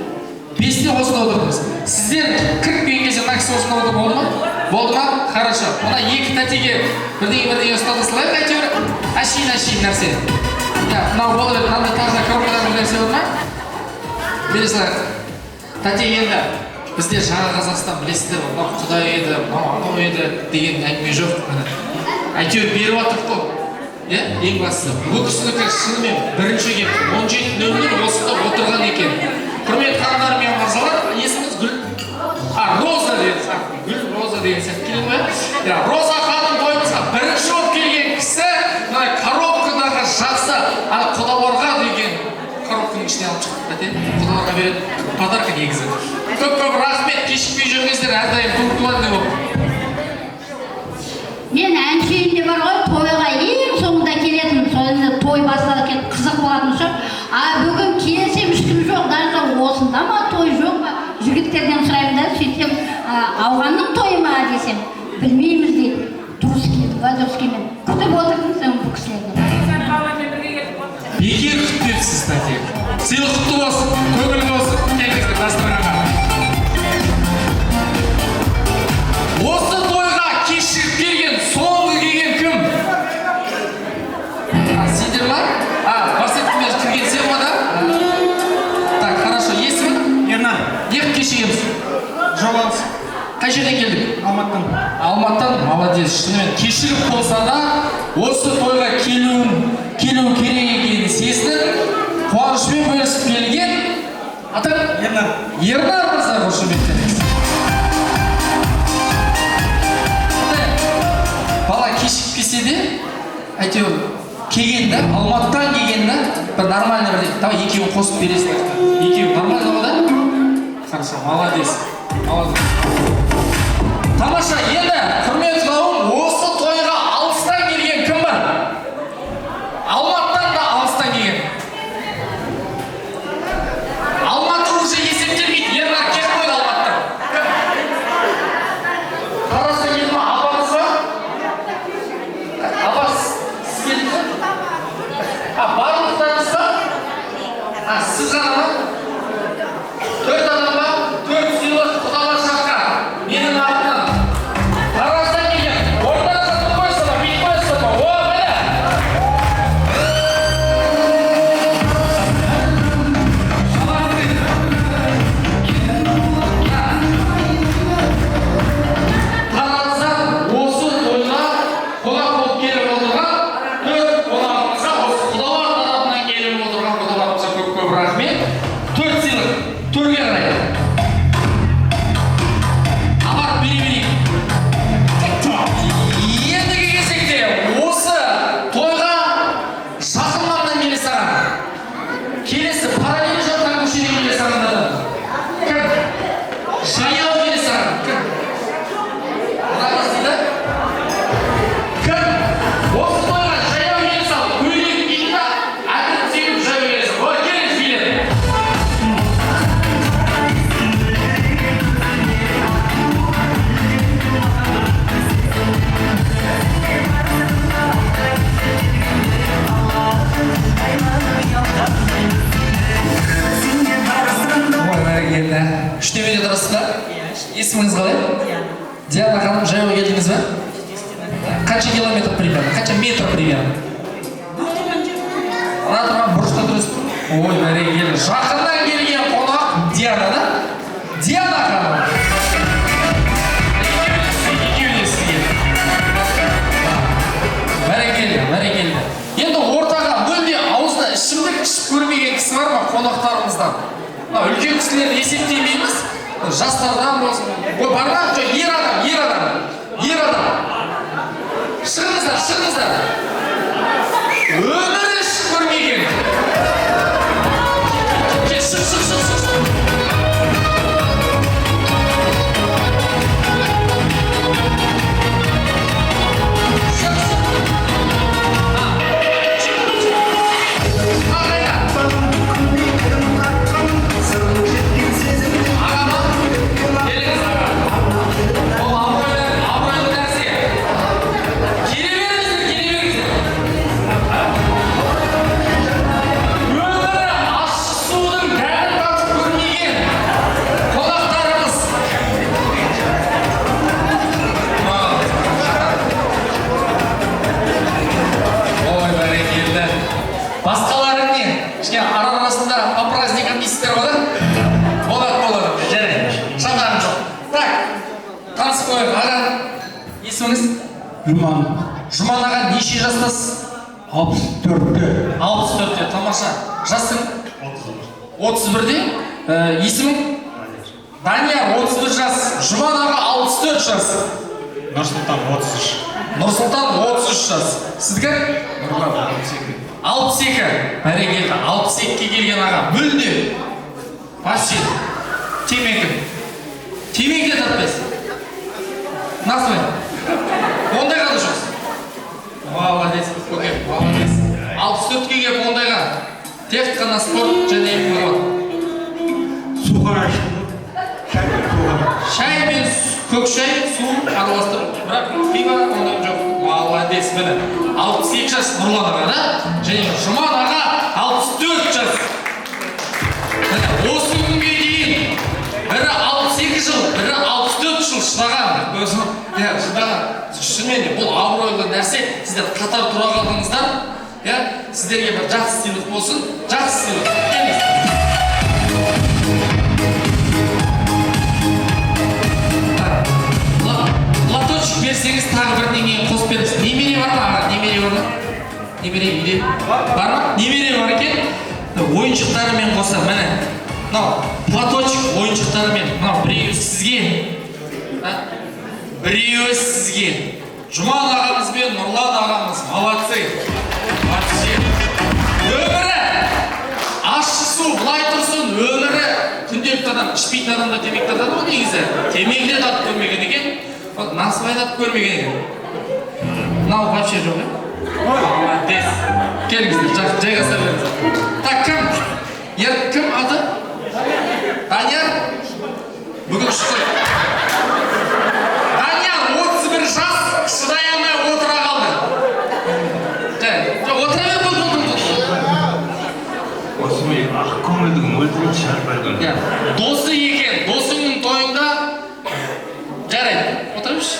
5-те осында отырдыңыз. Сіздер кіріп келген кезде мына кісі осында отырды, болды ма? Болды ма? Хорошо. Мына екі тәтеге бірдеңе ұстата салайық әйтеуір. Әшейін нәрсе. Мынау болады, мынандай тағы да коробкадан бір нәрсе бар ма? Бере салайық. Тәте, енді бізде Жаңа Қазақстан білесіздер, мынау құдай еді, мынау анау еді деген әңгіме жоқ. Әйтеуір беріп жатырық қой. Иә, ең бастысы. Бұл кісінікі шынымен бірінші келіп, 17:00 осында отырған екен. Құрметті ханымдар мен мырзалар, есіміңіз Гүл? Роза деген сияқты. Гүл, Роза деген сияқты келеді ғой. Иә, Роза ханым тойымызға бірінші болып келген кісі, мына коробкадағы жақсы, ана құдаларға деген коробканың ішіне алып шықты, тәте. Құдаларға беретін подарка негізі. Көп-көп рахмет, кешікпей жүріңіздер, әрдайым пунктуальный болып. Мен әншейінде бар ғой, тойға ең соңында келетінмін. Сол енді той басталып кетіп қызық болатын шығар. А бүгін келсем ешкім жоқ, даже осында ма той жоқ па? Жігіттерден сұраймын да, сөйтсем, ауғанның тойы ма десем, білмейміз дейді. Дұрыс келді ба, дұрыс келмеді. Күтіп отырдым соң бұл кісілерді. Бекер күтпепсіз, тәте. Сыйлық құтты болсын, көңіл болсын, келіңіздер дастарханға. Осы тойға кешігіп келген, соңғы келген кім? Сендер ма? Барсетті кірген сен ба да? Так, хорошо, есімің? Ернар. Неғып кешігеміз? Жол алыс. Қай жерден келдік? Алматыдан. Алматыдан, молодец. Шынымен кешігіп болса да, осы тойға келу керек екенін сезініп, қуанышпен бөлісіп келген атам? Ернар. Ернар мырза, қошеметтеріңіз. Бала кешігіп келсе де, әйтеуір келген да, Алматыдан келген да, бір нормальный бір, давай екеуін қосып бересің. Екеуі нормально ғой да? Хорошо, молодец. Молодец. Тамаша, енді құрметті қауым, осы тойға алыстан келген кім бар? Алматыдан да алыстан келген. Алматы уже есептелмейді, Ернар келіп қойды Алматыдан. Кім? Тараздан келді ма? Апамыз ба? Апа, сіз келдіңіз ба? Барлықтарыңыз ба? Сіз ғана ма? 4 адам ба? 4 сыйлық құдалар жаққа. Менің артымнан. Тараздан келген. Қанша километр примерно? Қанша метр примерно? Ана тұрған бұрышта тұрасыз. Ой, бәрекелді. Жақыннан келген қонақ Диана, да? Диана ханым. Екеуіне сізге. Бәрекелді, бәрекелді. Енді ортаға мүлде аузына ішімдік ішіп көрмеген кісі бар ма қонақтарымыздан? Мына үлкен кісілерді есептемейміз. Жастардан болсын. Ой, бар ма? Жоқ, ер адам, ер адам. Ер адам. Шығыңыздар, шығыңыздар. Өмірі ішіп көрмеген. Кел, шық, шық, шық, шық. Шық, шық. Ағайда. Аға, келіңіз, аға. Ол абыройлы, абыройлы нәрсе. Келе беріңіздер, келе беріңіздер. Өмірі ащы судың дәмін татып көрмеген қонақтарымыз. Ой, бәрекелді. Басқалары не? Кішкене ара арасында по праздникам дейсіздер ғой, да? Болады, болады. Жарайды. Шатағым жоқ. Так, танысып қояйық. Аға, есіміңіз? Жұман. Жұман аға, неше жастасыз? 64-те. 64-те, тамаша. Жасың? 31-де. Есімің? Данияр, 31 жас. Жұман аға, 64 жас. Нұрсұлтан, 33. Нұрсұлтан, 33 жас. Сіздікі? Нұрлан, 62. 62. Бәрекелді. 62-ге келген аға. Мүлде. Вообще. Темекі. Темекі де тартпайсыз. Насыбай. Ондайға да жоқсыз. Молодец, көке, молодец. 64-ке келіп ондайға. Тек қана спорт және махаббат. Суға шай, суға. Шай мен көк шай, су араластырып, бірақ пиво ондай жоқ. Молодец, міне. 62 жас Нұрлан аға, да? Және Жұман аға 64 жас. Міне, осы күнге дейін бірі 62 жыл, бірі 64 жыл шыдаған. Иә, шыдаған. Шынымен де бұл абыройлы нәрсе. Сіздер қатар тұра қалдыңыздар. Иә, сіздерге бір жақсы сыйлық болсын. Жақсы сыйлық. Келіңіз. Платочек берсеңіз, тағы бірдеңе қосып беріңіз. Немере бар ма, аға? Немере бар ма? Немере үйде бар ма? Немере бар екен. Ойыншықтарымен қоса, міне. Мынау платочек ойыншықтарымен. Мынау біреуі сізге. Біреуі сізге. Жұман ағамыз бен Нұрлан ағамыз молодцы. Вообще. Өмірі ащы су былай тұрсын, өмірі күнделікті адам ішпейтін адам да темекі тартады ғой негізі. Темекі де тартып көрмеген екен. Вот насыбай тартып көрмеген екен. Мынау вообще жоқ, иә? Молодец. Келіңіздер, жайғаса беріңіздер. Так, кім? Ер, кім аты? Данияр? Бүгін шықты. Данияр 31 жас, шыдай алмай отыра қалды. Жай, отыра бер, болды, болды, болды. Осы мен ақ көңілдігім өлтіретін шығар бәлкім. Иә, досы екен, досыңның тойында. Жарайды, отыра берші.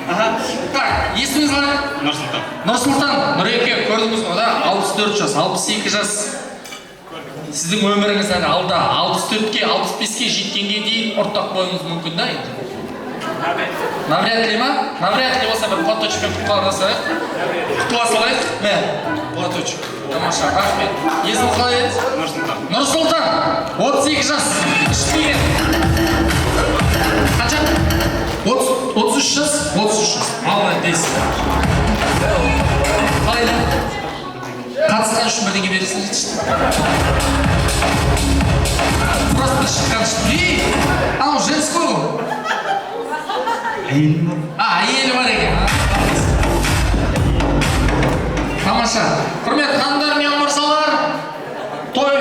Аха. Так, есіміңіз қалай? Нұрсұлтан. Нұрсұлтан, Нұреке, көрдіңіз ғой, да? 64 жас, 62 жас. Сіздің өміріңіз әлі алда. 64-ке, 65-ке жеткенге дейін ұрттақ қоюыңыз мүмкін, да, енді? Навряд ли ма? Навряд ли болса бір платочекпен құтқара салайық. Құтыла салайық. Мә, платочек. Тамаша, рахмет. Есімің қалай еді? Нұрсұлтан. Нұрсұлтан, 32 жас. Ішпеген. Қанша? 33 жас? 33 жас. Молодец. Қалай да? Қатысқан үшін бірдеңе бересің. Просто шыққан үшін. Ей, анау женской ғой. Әйелім бар. А, әйелі бар екен. Тамаша. Құрметті ханымдар мен мырзалар, той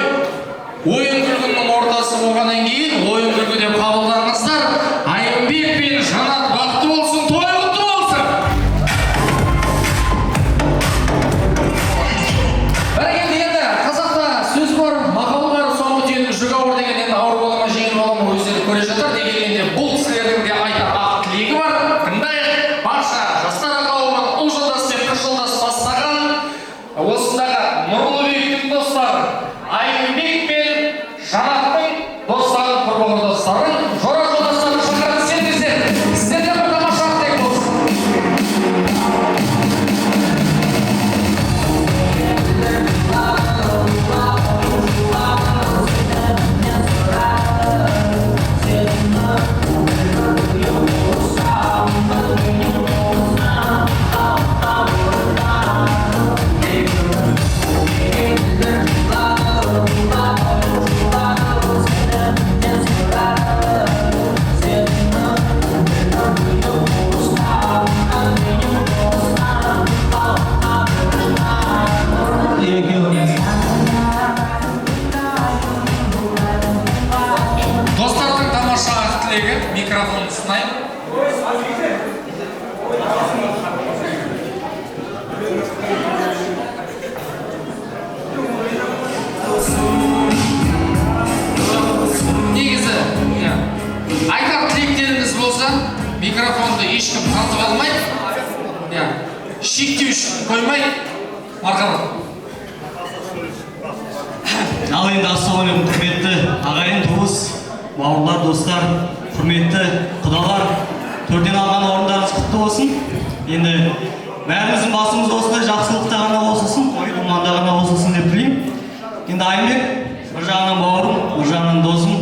ойын күлкінің ортасы болғаннан кейін ойын күлкі деп қабылдаңыздар. Айымбек пен Жанат бақытты болсын, той құтты болсын. Бәрекелді, енді қазақта сөз бар, мақал бар, соңғы түйенің жүгі ауыр деген. Енді ауыр бола ма, жеңіл бола ма, өздері көре жатар. Дегенмен де бұл кісілердің де айтар ақ тілегі бар. Тыңдайық. Барша жас Шектеу қоймай, мархабат. Ал енді ассалаумағалейкум, құрметті ағайын, туыс, бауырлар, достар, құрметті құдалар, төрден алған орындарыңыз құтты болсын. Енді бәріміздің басымыз осындай жақсылықта ғана қосылсын, той думанда ғана қосылсын деп тілеймін. Енді Айымбек бір жағынан бауырым, бір жағынан досым.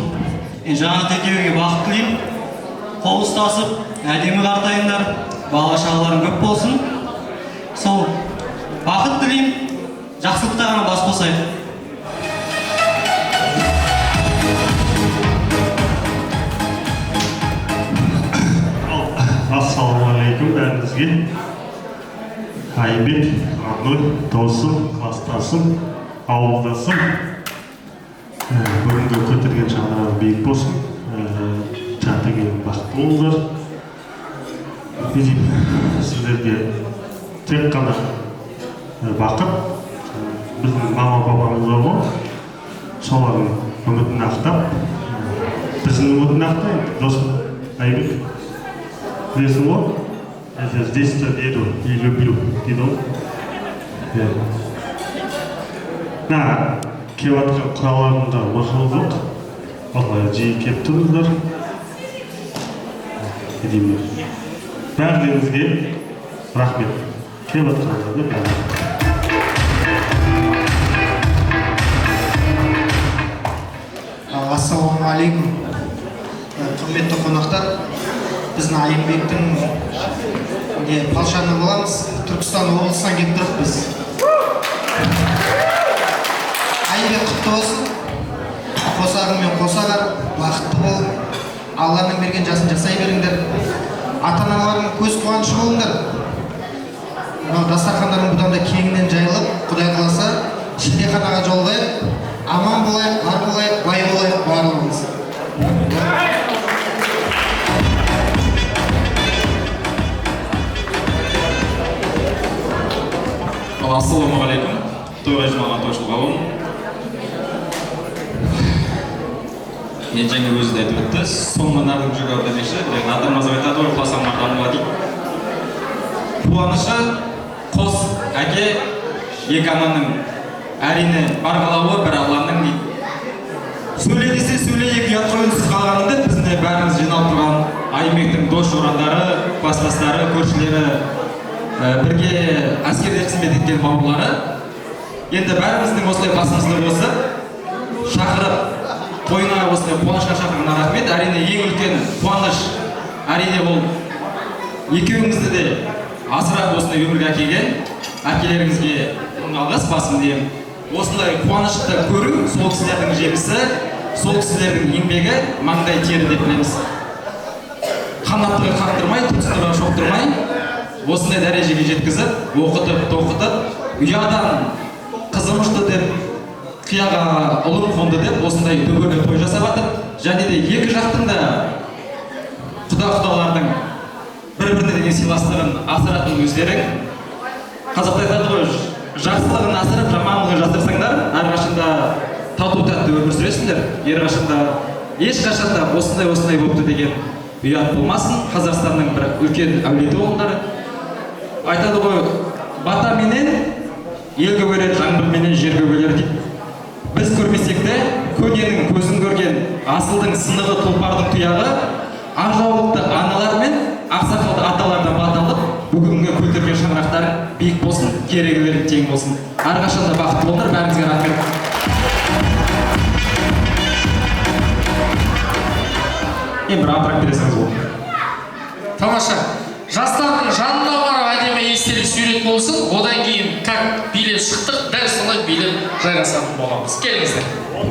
Енді Жанат екеуіңе бақыт тілеймін. Қол ұстасып, әдемі қартайыңдар, бала шағаларың көп болсын. Сол бақыт тілеймін, жақсылықта ғана бас қосайық. Ассалаумағалейкум бәріңізге. Айымбек, родной, досым, класстасым, ауылдасым. Бүгінгі көтерген шаңырағың биік болсын. Жәнтеген бақытты болыңдар. Не деймін, сіздерге тек қана бақыт, біздің мама папамыз бар ғой, солардың үмітін ақтап, біздің үмітін ақтайын, досым Айымбек. Білесің ғой, я тебя с детства верю и люблю, дейді ғой. Мына келіп жатқан құдаларым да мақұл, осылай жиі келіп тұрыңыздар. Не деймін, бәріңізге рахмет, келіп жатқандарыңызға бәріне. Ассалаумағалейкум, құрметті қонақтар. Біздің Айымбектің не палшаны боламыз, Түркістан облысынан келіп тұрмыз біз. Айымбек құтты болсын, қосағыңмен қоса қар, бақытты бол, Алланың берген жасын жасай беріңдер, ата-аналарың көз қуанышы болыңдар. Мынау дастархандарың бұдан да кеңінен жайылып, Құдай қаласа шілдеханаға жолығайық, аман болайық, бар болайық, бай болайық барлығымыз. Ассалаумағалейкум, тойға жиналған тойшыл қауым. Мен жаңа өзі де айтып өтті, соңғы нардың жүгі демекші, Надыр Мырза айтады ғой, құласаң мардан дейді. Қуанышы қос әке, екі ананың әрине бар қалауы бір Алланың дейді. Сөйле десе сөйле, екі ұятқа үнсіз қалғаныңды біздің де бәріміз жиналып тұрған Айымбектің дос жорандары, кластастары, көршілері, бірге әскерде қызмет еткен бауырлары. Енді бәріміздің осылай басымызды қосып, шақырып, тойына осылай қуанышқа шақырғанына рахмет. Әрине ең үлкен қуаныш, әрине ол екеуіңізді де асырап осындай өмірге әкелген әкелеріңізге мың алғыс басым деймін. Осындай қуанышты көру сол кісілердің жемісі, сол кісілердің еңбегі, маңдай тері деп білеміз. Қанаттыға қақтырмай, тұтыстыға шоқтырмай, осындай дәрежеге жеткізіп, оқытып, тоқытып, ұядан қызым ұшты деп, қияға ұлым қонды деп, осындай дүбірлі той жасап жатыр. Және де екі жақтың да құда-құдалардың бір-біріне деген сыйластығын асыратын өздерің. Қазақта айтады ғой, жақсылығын асырып, жамандығын жасырсаңдар, әрқашанда тату тәтті өмір сүресіңдер. Әрқашанда, ешқашанда осындай-осындай болыпты деген ұят болмасын. Қазақстанның бір үлкен әулеті болыңдар. Айтады ғой, бата менен ел көгерер, жаңбыр менен жер көгерер дейді. Біз көрмесек те, көненің көзін көрген, асылдың сынығы тұлпардың тұяғы, ақ жаулықты аналар мен ақсақалды аталардан бата алып, бүгінгі көтерген шаңырақтар биік болсын, керегелері тең болсын. Әрқашанда бақытты болыңдар, бәріңізге рахмет. Енді бір антракт бересіңіз болды. Тамаша. Жастардың жанына барып әдемі естелік сурет болсын, одан кейін как билеп шықтық, дәл солай билеп жайғасатын боламыз. Келіңіздер. Бұл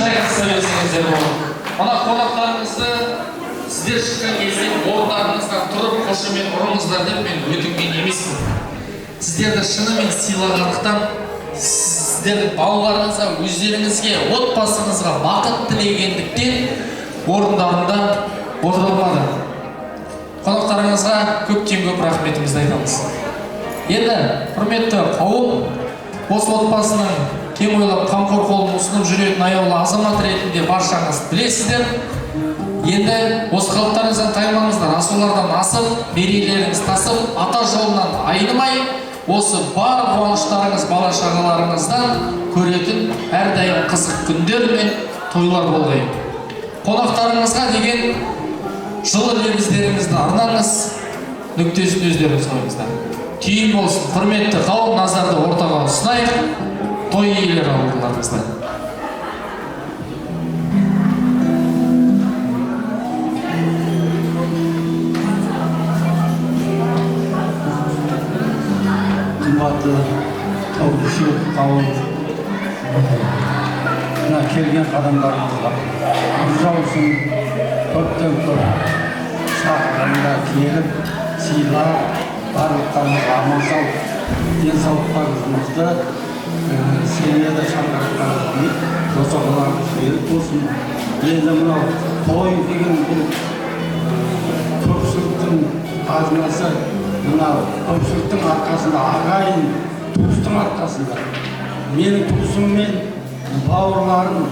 Жайғаса берсеңіздер болады. Мына қонақтарыңызды сіздер шыққан кезде орындарыңыздан тұрып қошемет ұрыңыздар деп мен өтінген емеспін. Сіздерді шынымен сыйлағандықтан, сіздердің балаларыңызға, өздеріңізге, отбасыңызға бақыт тілегендіктен орындарында отырылмады. Қонақтарыңызға көптен көп рахметімізді айтамыз. Енді, құрметті қауым, осы отбасының кең ойлап қамқор қолын ұсынып жүретін аяулы азамат ретінде баршаңыз білесіздер. Енді осы қалыптарыңыздан таймаңыздар, асулардан асып, мерейлеріңіз тасып, ата жолынан айнымай, осы бар қуаныштарыңыз бала шағаларыңыздан көретін әрдайым қызық күндер мен тойлар болғай. Қонақтарыңызға деген жылы лебіздеріңізді арнаңыз, нүктесін өздеріңіз қойыңыздар. Түйін болсын, құрметті қауым, назарды ортаға ұсынайық, той иелері алдыларыңызда. Қымбатты таушы қауым, мына келген қадамдарыңызға нұр жаусын, көптен көп шақырғанда келіп сыйлап, барлықтарыңызға аман сау, денсаулықтарыңыз мықты, семьяда шаңырақтарыңыз биік, босағаларыңыз берік болсын. Енді мынау той деген бұл көпшіліктің қазынасы, мынау көпшіліктің арқасында, ағайын туыстың арқасында, менің туысым мен бауырларым,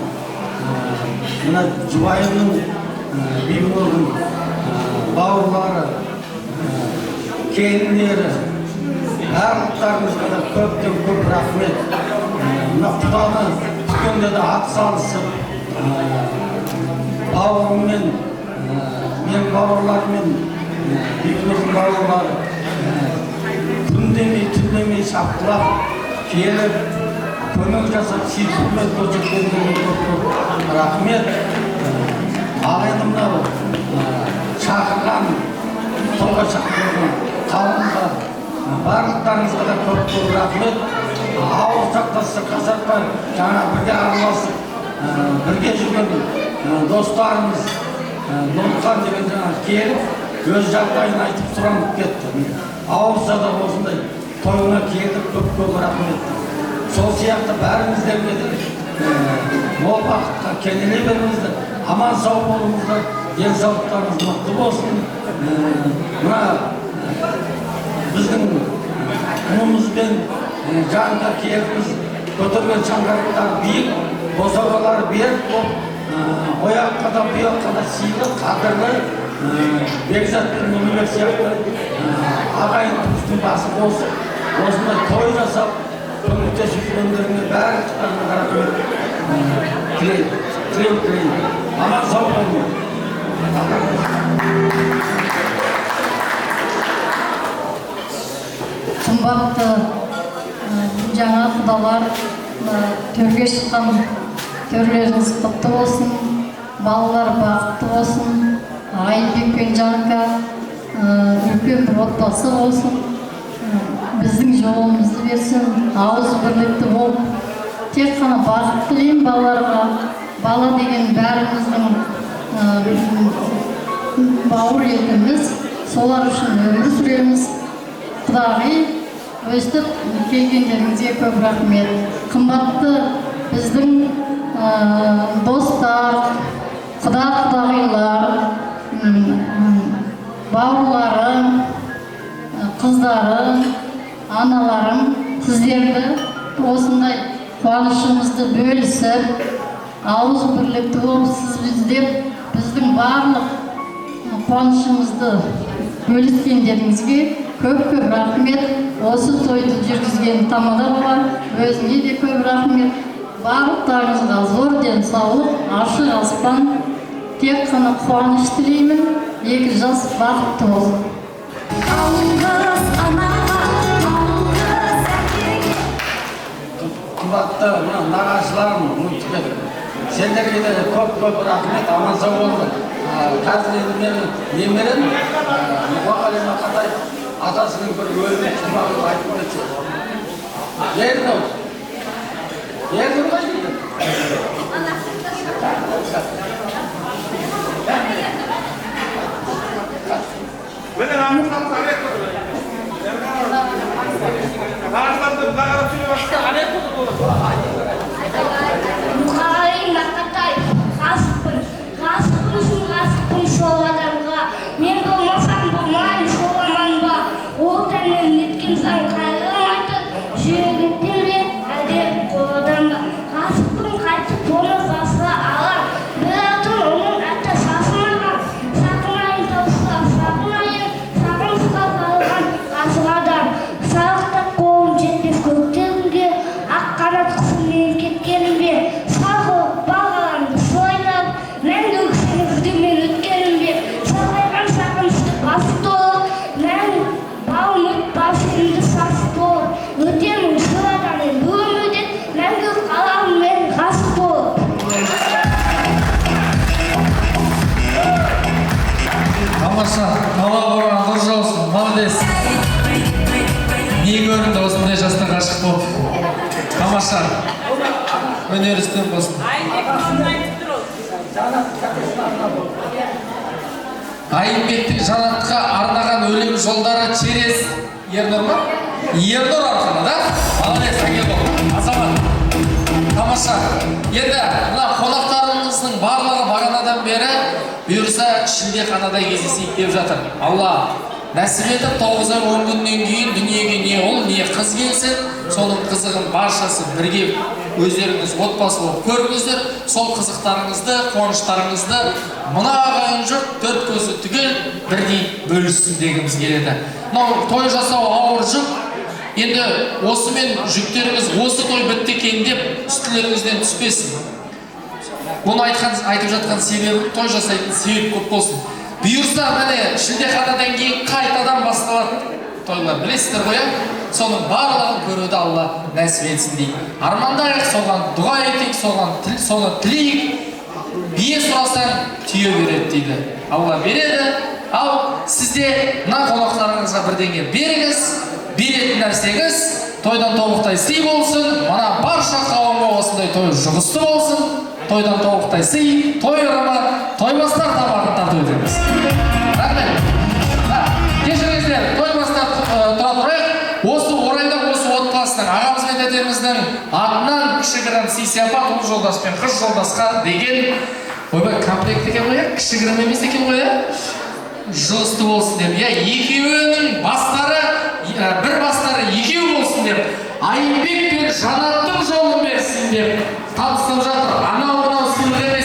мына жұбайымның Бибінұрдың бауырлары, келіндері, барлықтарыңызға да көптен көп рахмет. Мына құданы күткенде де ат салысып, бауырыммен, менің бауырларыммен, Бибінұрдың бауырлары күн демей, түн демей шапқылап келіп, көмек жасап, сый құрмет көрсеткендеріне көп-көп рахмет. Ал енді мынау шақырған, тойға шақырған қауымға, барлықтарыңызға да көп-көп рахмет. Ауырсақ та сырқасақ та жаңа бірге араласып, бірге жүрген достарымыз Нұрхан деген жаңа келіп, өз жағдайын айтып сұранып кетті. Ауырса да осындай тойына келдік, көп-көп рахмет. Сол сияқты бәріңіздерге де мол бақытқа кенеле беріңіздер, аман сау болыңыздар, денсаулықтарыңыз мықты болсын. Мына біздің ұлымызбен жанында келіміз көтерген шаңырақтар биік, босағалары берік болып, ояққа да бұяққа да сыйлы, қадірлі Бекзат пен Нұрлыбек сияқты ағайын туыстың басы қосып, осындай той жасап, көмектесіп жүргендеріне барлықтарына рахмет тілеу тілеймін. Аман сау болыңдар. Қымбатты жаңа құдалар, төрге шыққан төрлеріңіз құтты болсын, балалар бақытты болсын, Айымбек пен Жанка үлкен бір отбасы болсын, біздің жолымызды берсін, ауыз бірлікті болып, тек қана бақыт тілеймін балаларға. Бала деген бәріміздің бауыр етіміз, солар үшін өмір сүреміз. Құдағи, өстіп келгендеріңізге көп рахмет. Қымбатты біздің достар, құда құдағилар, бауырларым, қыздарым, аналарым, сіздерді осындай қуанышымызды бөлісіп, ауыз бірлікті болып, сіз біздеп біздің барлық қуанышымызды бөліскендеріңізге көп-көп рахмет. Осы тойды жүргізген тамада бала өзіне де көп рахмет. Барлықтарыңызға зор денсаулық, ашық аспан, тек қана қуаныш тілеймін. Екі жас бақытты болсын. Қымбатты нағашыларым, сендерге де көп-көп рахмет, аман сау болыңдар. Қазір енді менің немерем Мұқағали Мақатаев атасының бір өлімін шумағын айтып кетсе. Ернұр, Ернұр қайда екен? Ғашық болып. Тамаша. Өнер үстем болсын. Айымбектің айтып тұр ол. Айымбектің Жанатқа арнаған өлең жолдары через Ернұр ма? Ернұр арқылы, да? Молодец, әке бол. Азамат. Тамаша. Енді мына қонақтарымыздың барлығы бағанадан бері бұйырса шілдеханада кездесейік деп жатыр. Алла нәсіп етіп, 9 ай 10 күннен кейін дүниеге не ұл, не қыз келсін, соның қызығын баршасы бірге өздеріңіз отбасы болып көріңіздер. Сол қызықтарыңызды, қуаныштарыңызды мына ағайын жұрт төрт көзі түгел бірдей бөліссін дегіміз келеді. Мынау той жасау ауыр жүк. Енді осымен жүктеріңіз осы той бітті екен деп үстілеріңізден түспесін. Бұны айтқан, айтып жатқан себебім, той жасайтын себеп көп болсын. Бұйырса, міне, шілдеханадан кейін қайтадан басталады тойлар, білесіздер ғой, иә? Соның барлығын көруді Алла нәсіп етсін дейік, армандайық, соған дұға етейік, соған тіл, соны тілейік. Бие сұрасаң, түйе береді дейді, Алла береді. Ал сізде мына қонақтарыңызға бірдеңе беріңіз. Беретін нәрсеңіз тойдан тобықтай сый болсын. Мына барша қауымға осындай той жұғысты болсын. Тойдан тобықтай сый, той ырымы, тойбастар табағын тарту етеміз. Рахмет. Кешіріңіздер, тойбастар, тұра тұрайық. Осы орайда осы отбасының, ағамыз бен тәтеміздің атынан кішігірім сый сияпат ұл жолдас пен қыз жолдасқа деген. Ойбай, комплект екен ғой, иә, кішігірім емес екен ғой, иә. Жұғысты болсын деп, иә, екеуінің бастары бір, бастары екеу болсын деп, Айымбек пен Жанаттың жолын берсін деп табыстап жатыр. Анау мынау сыйлық емес.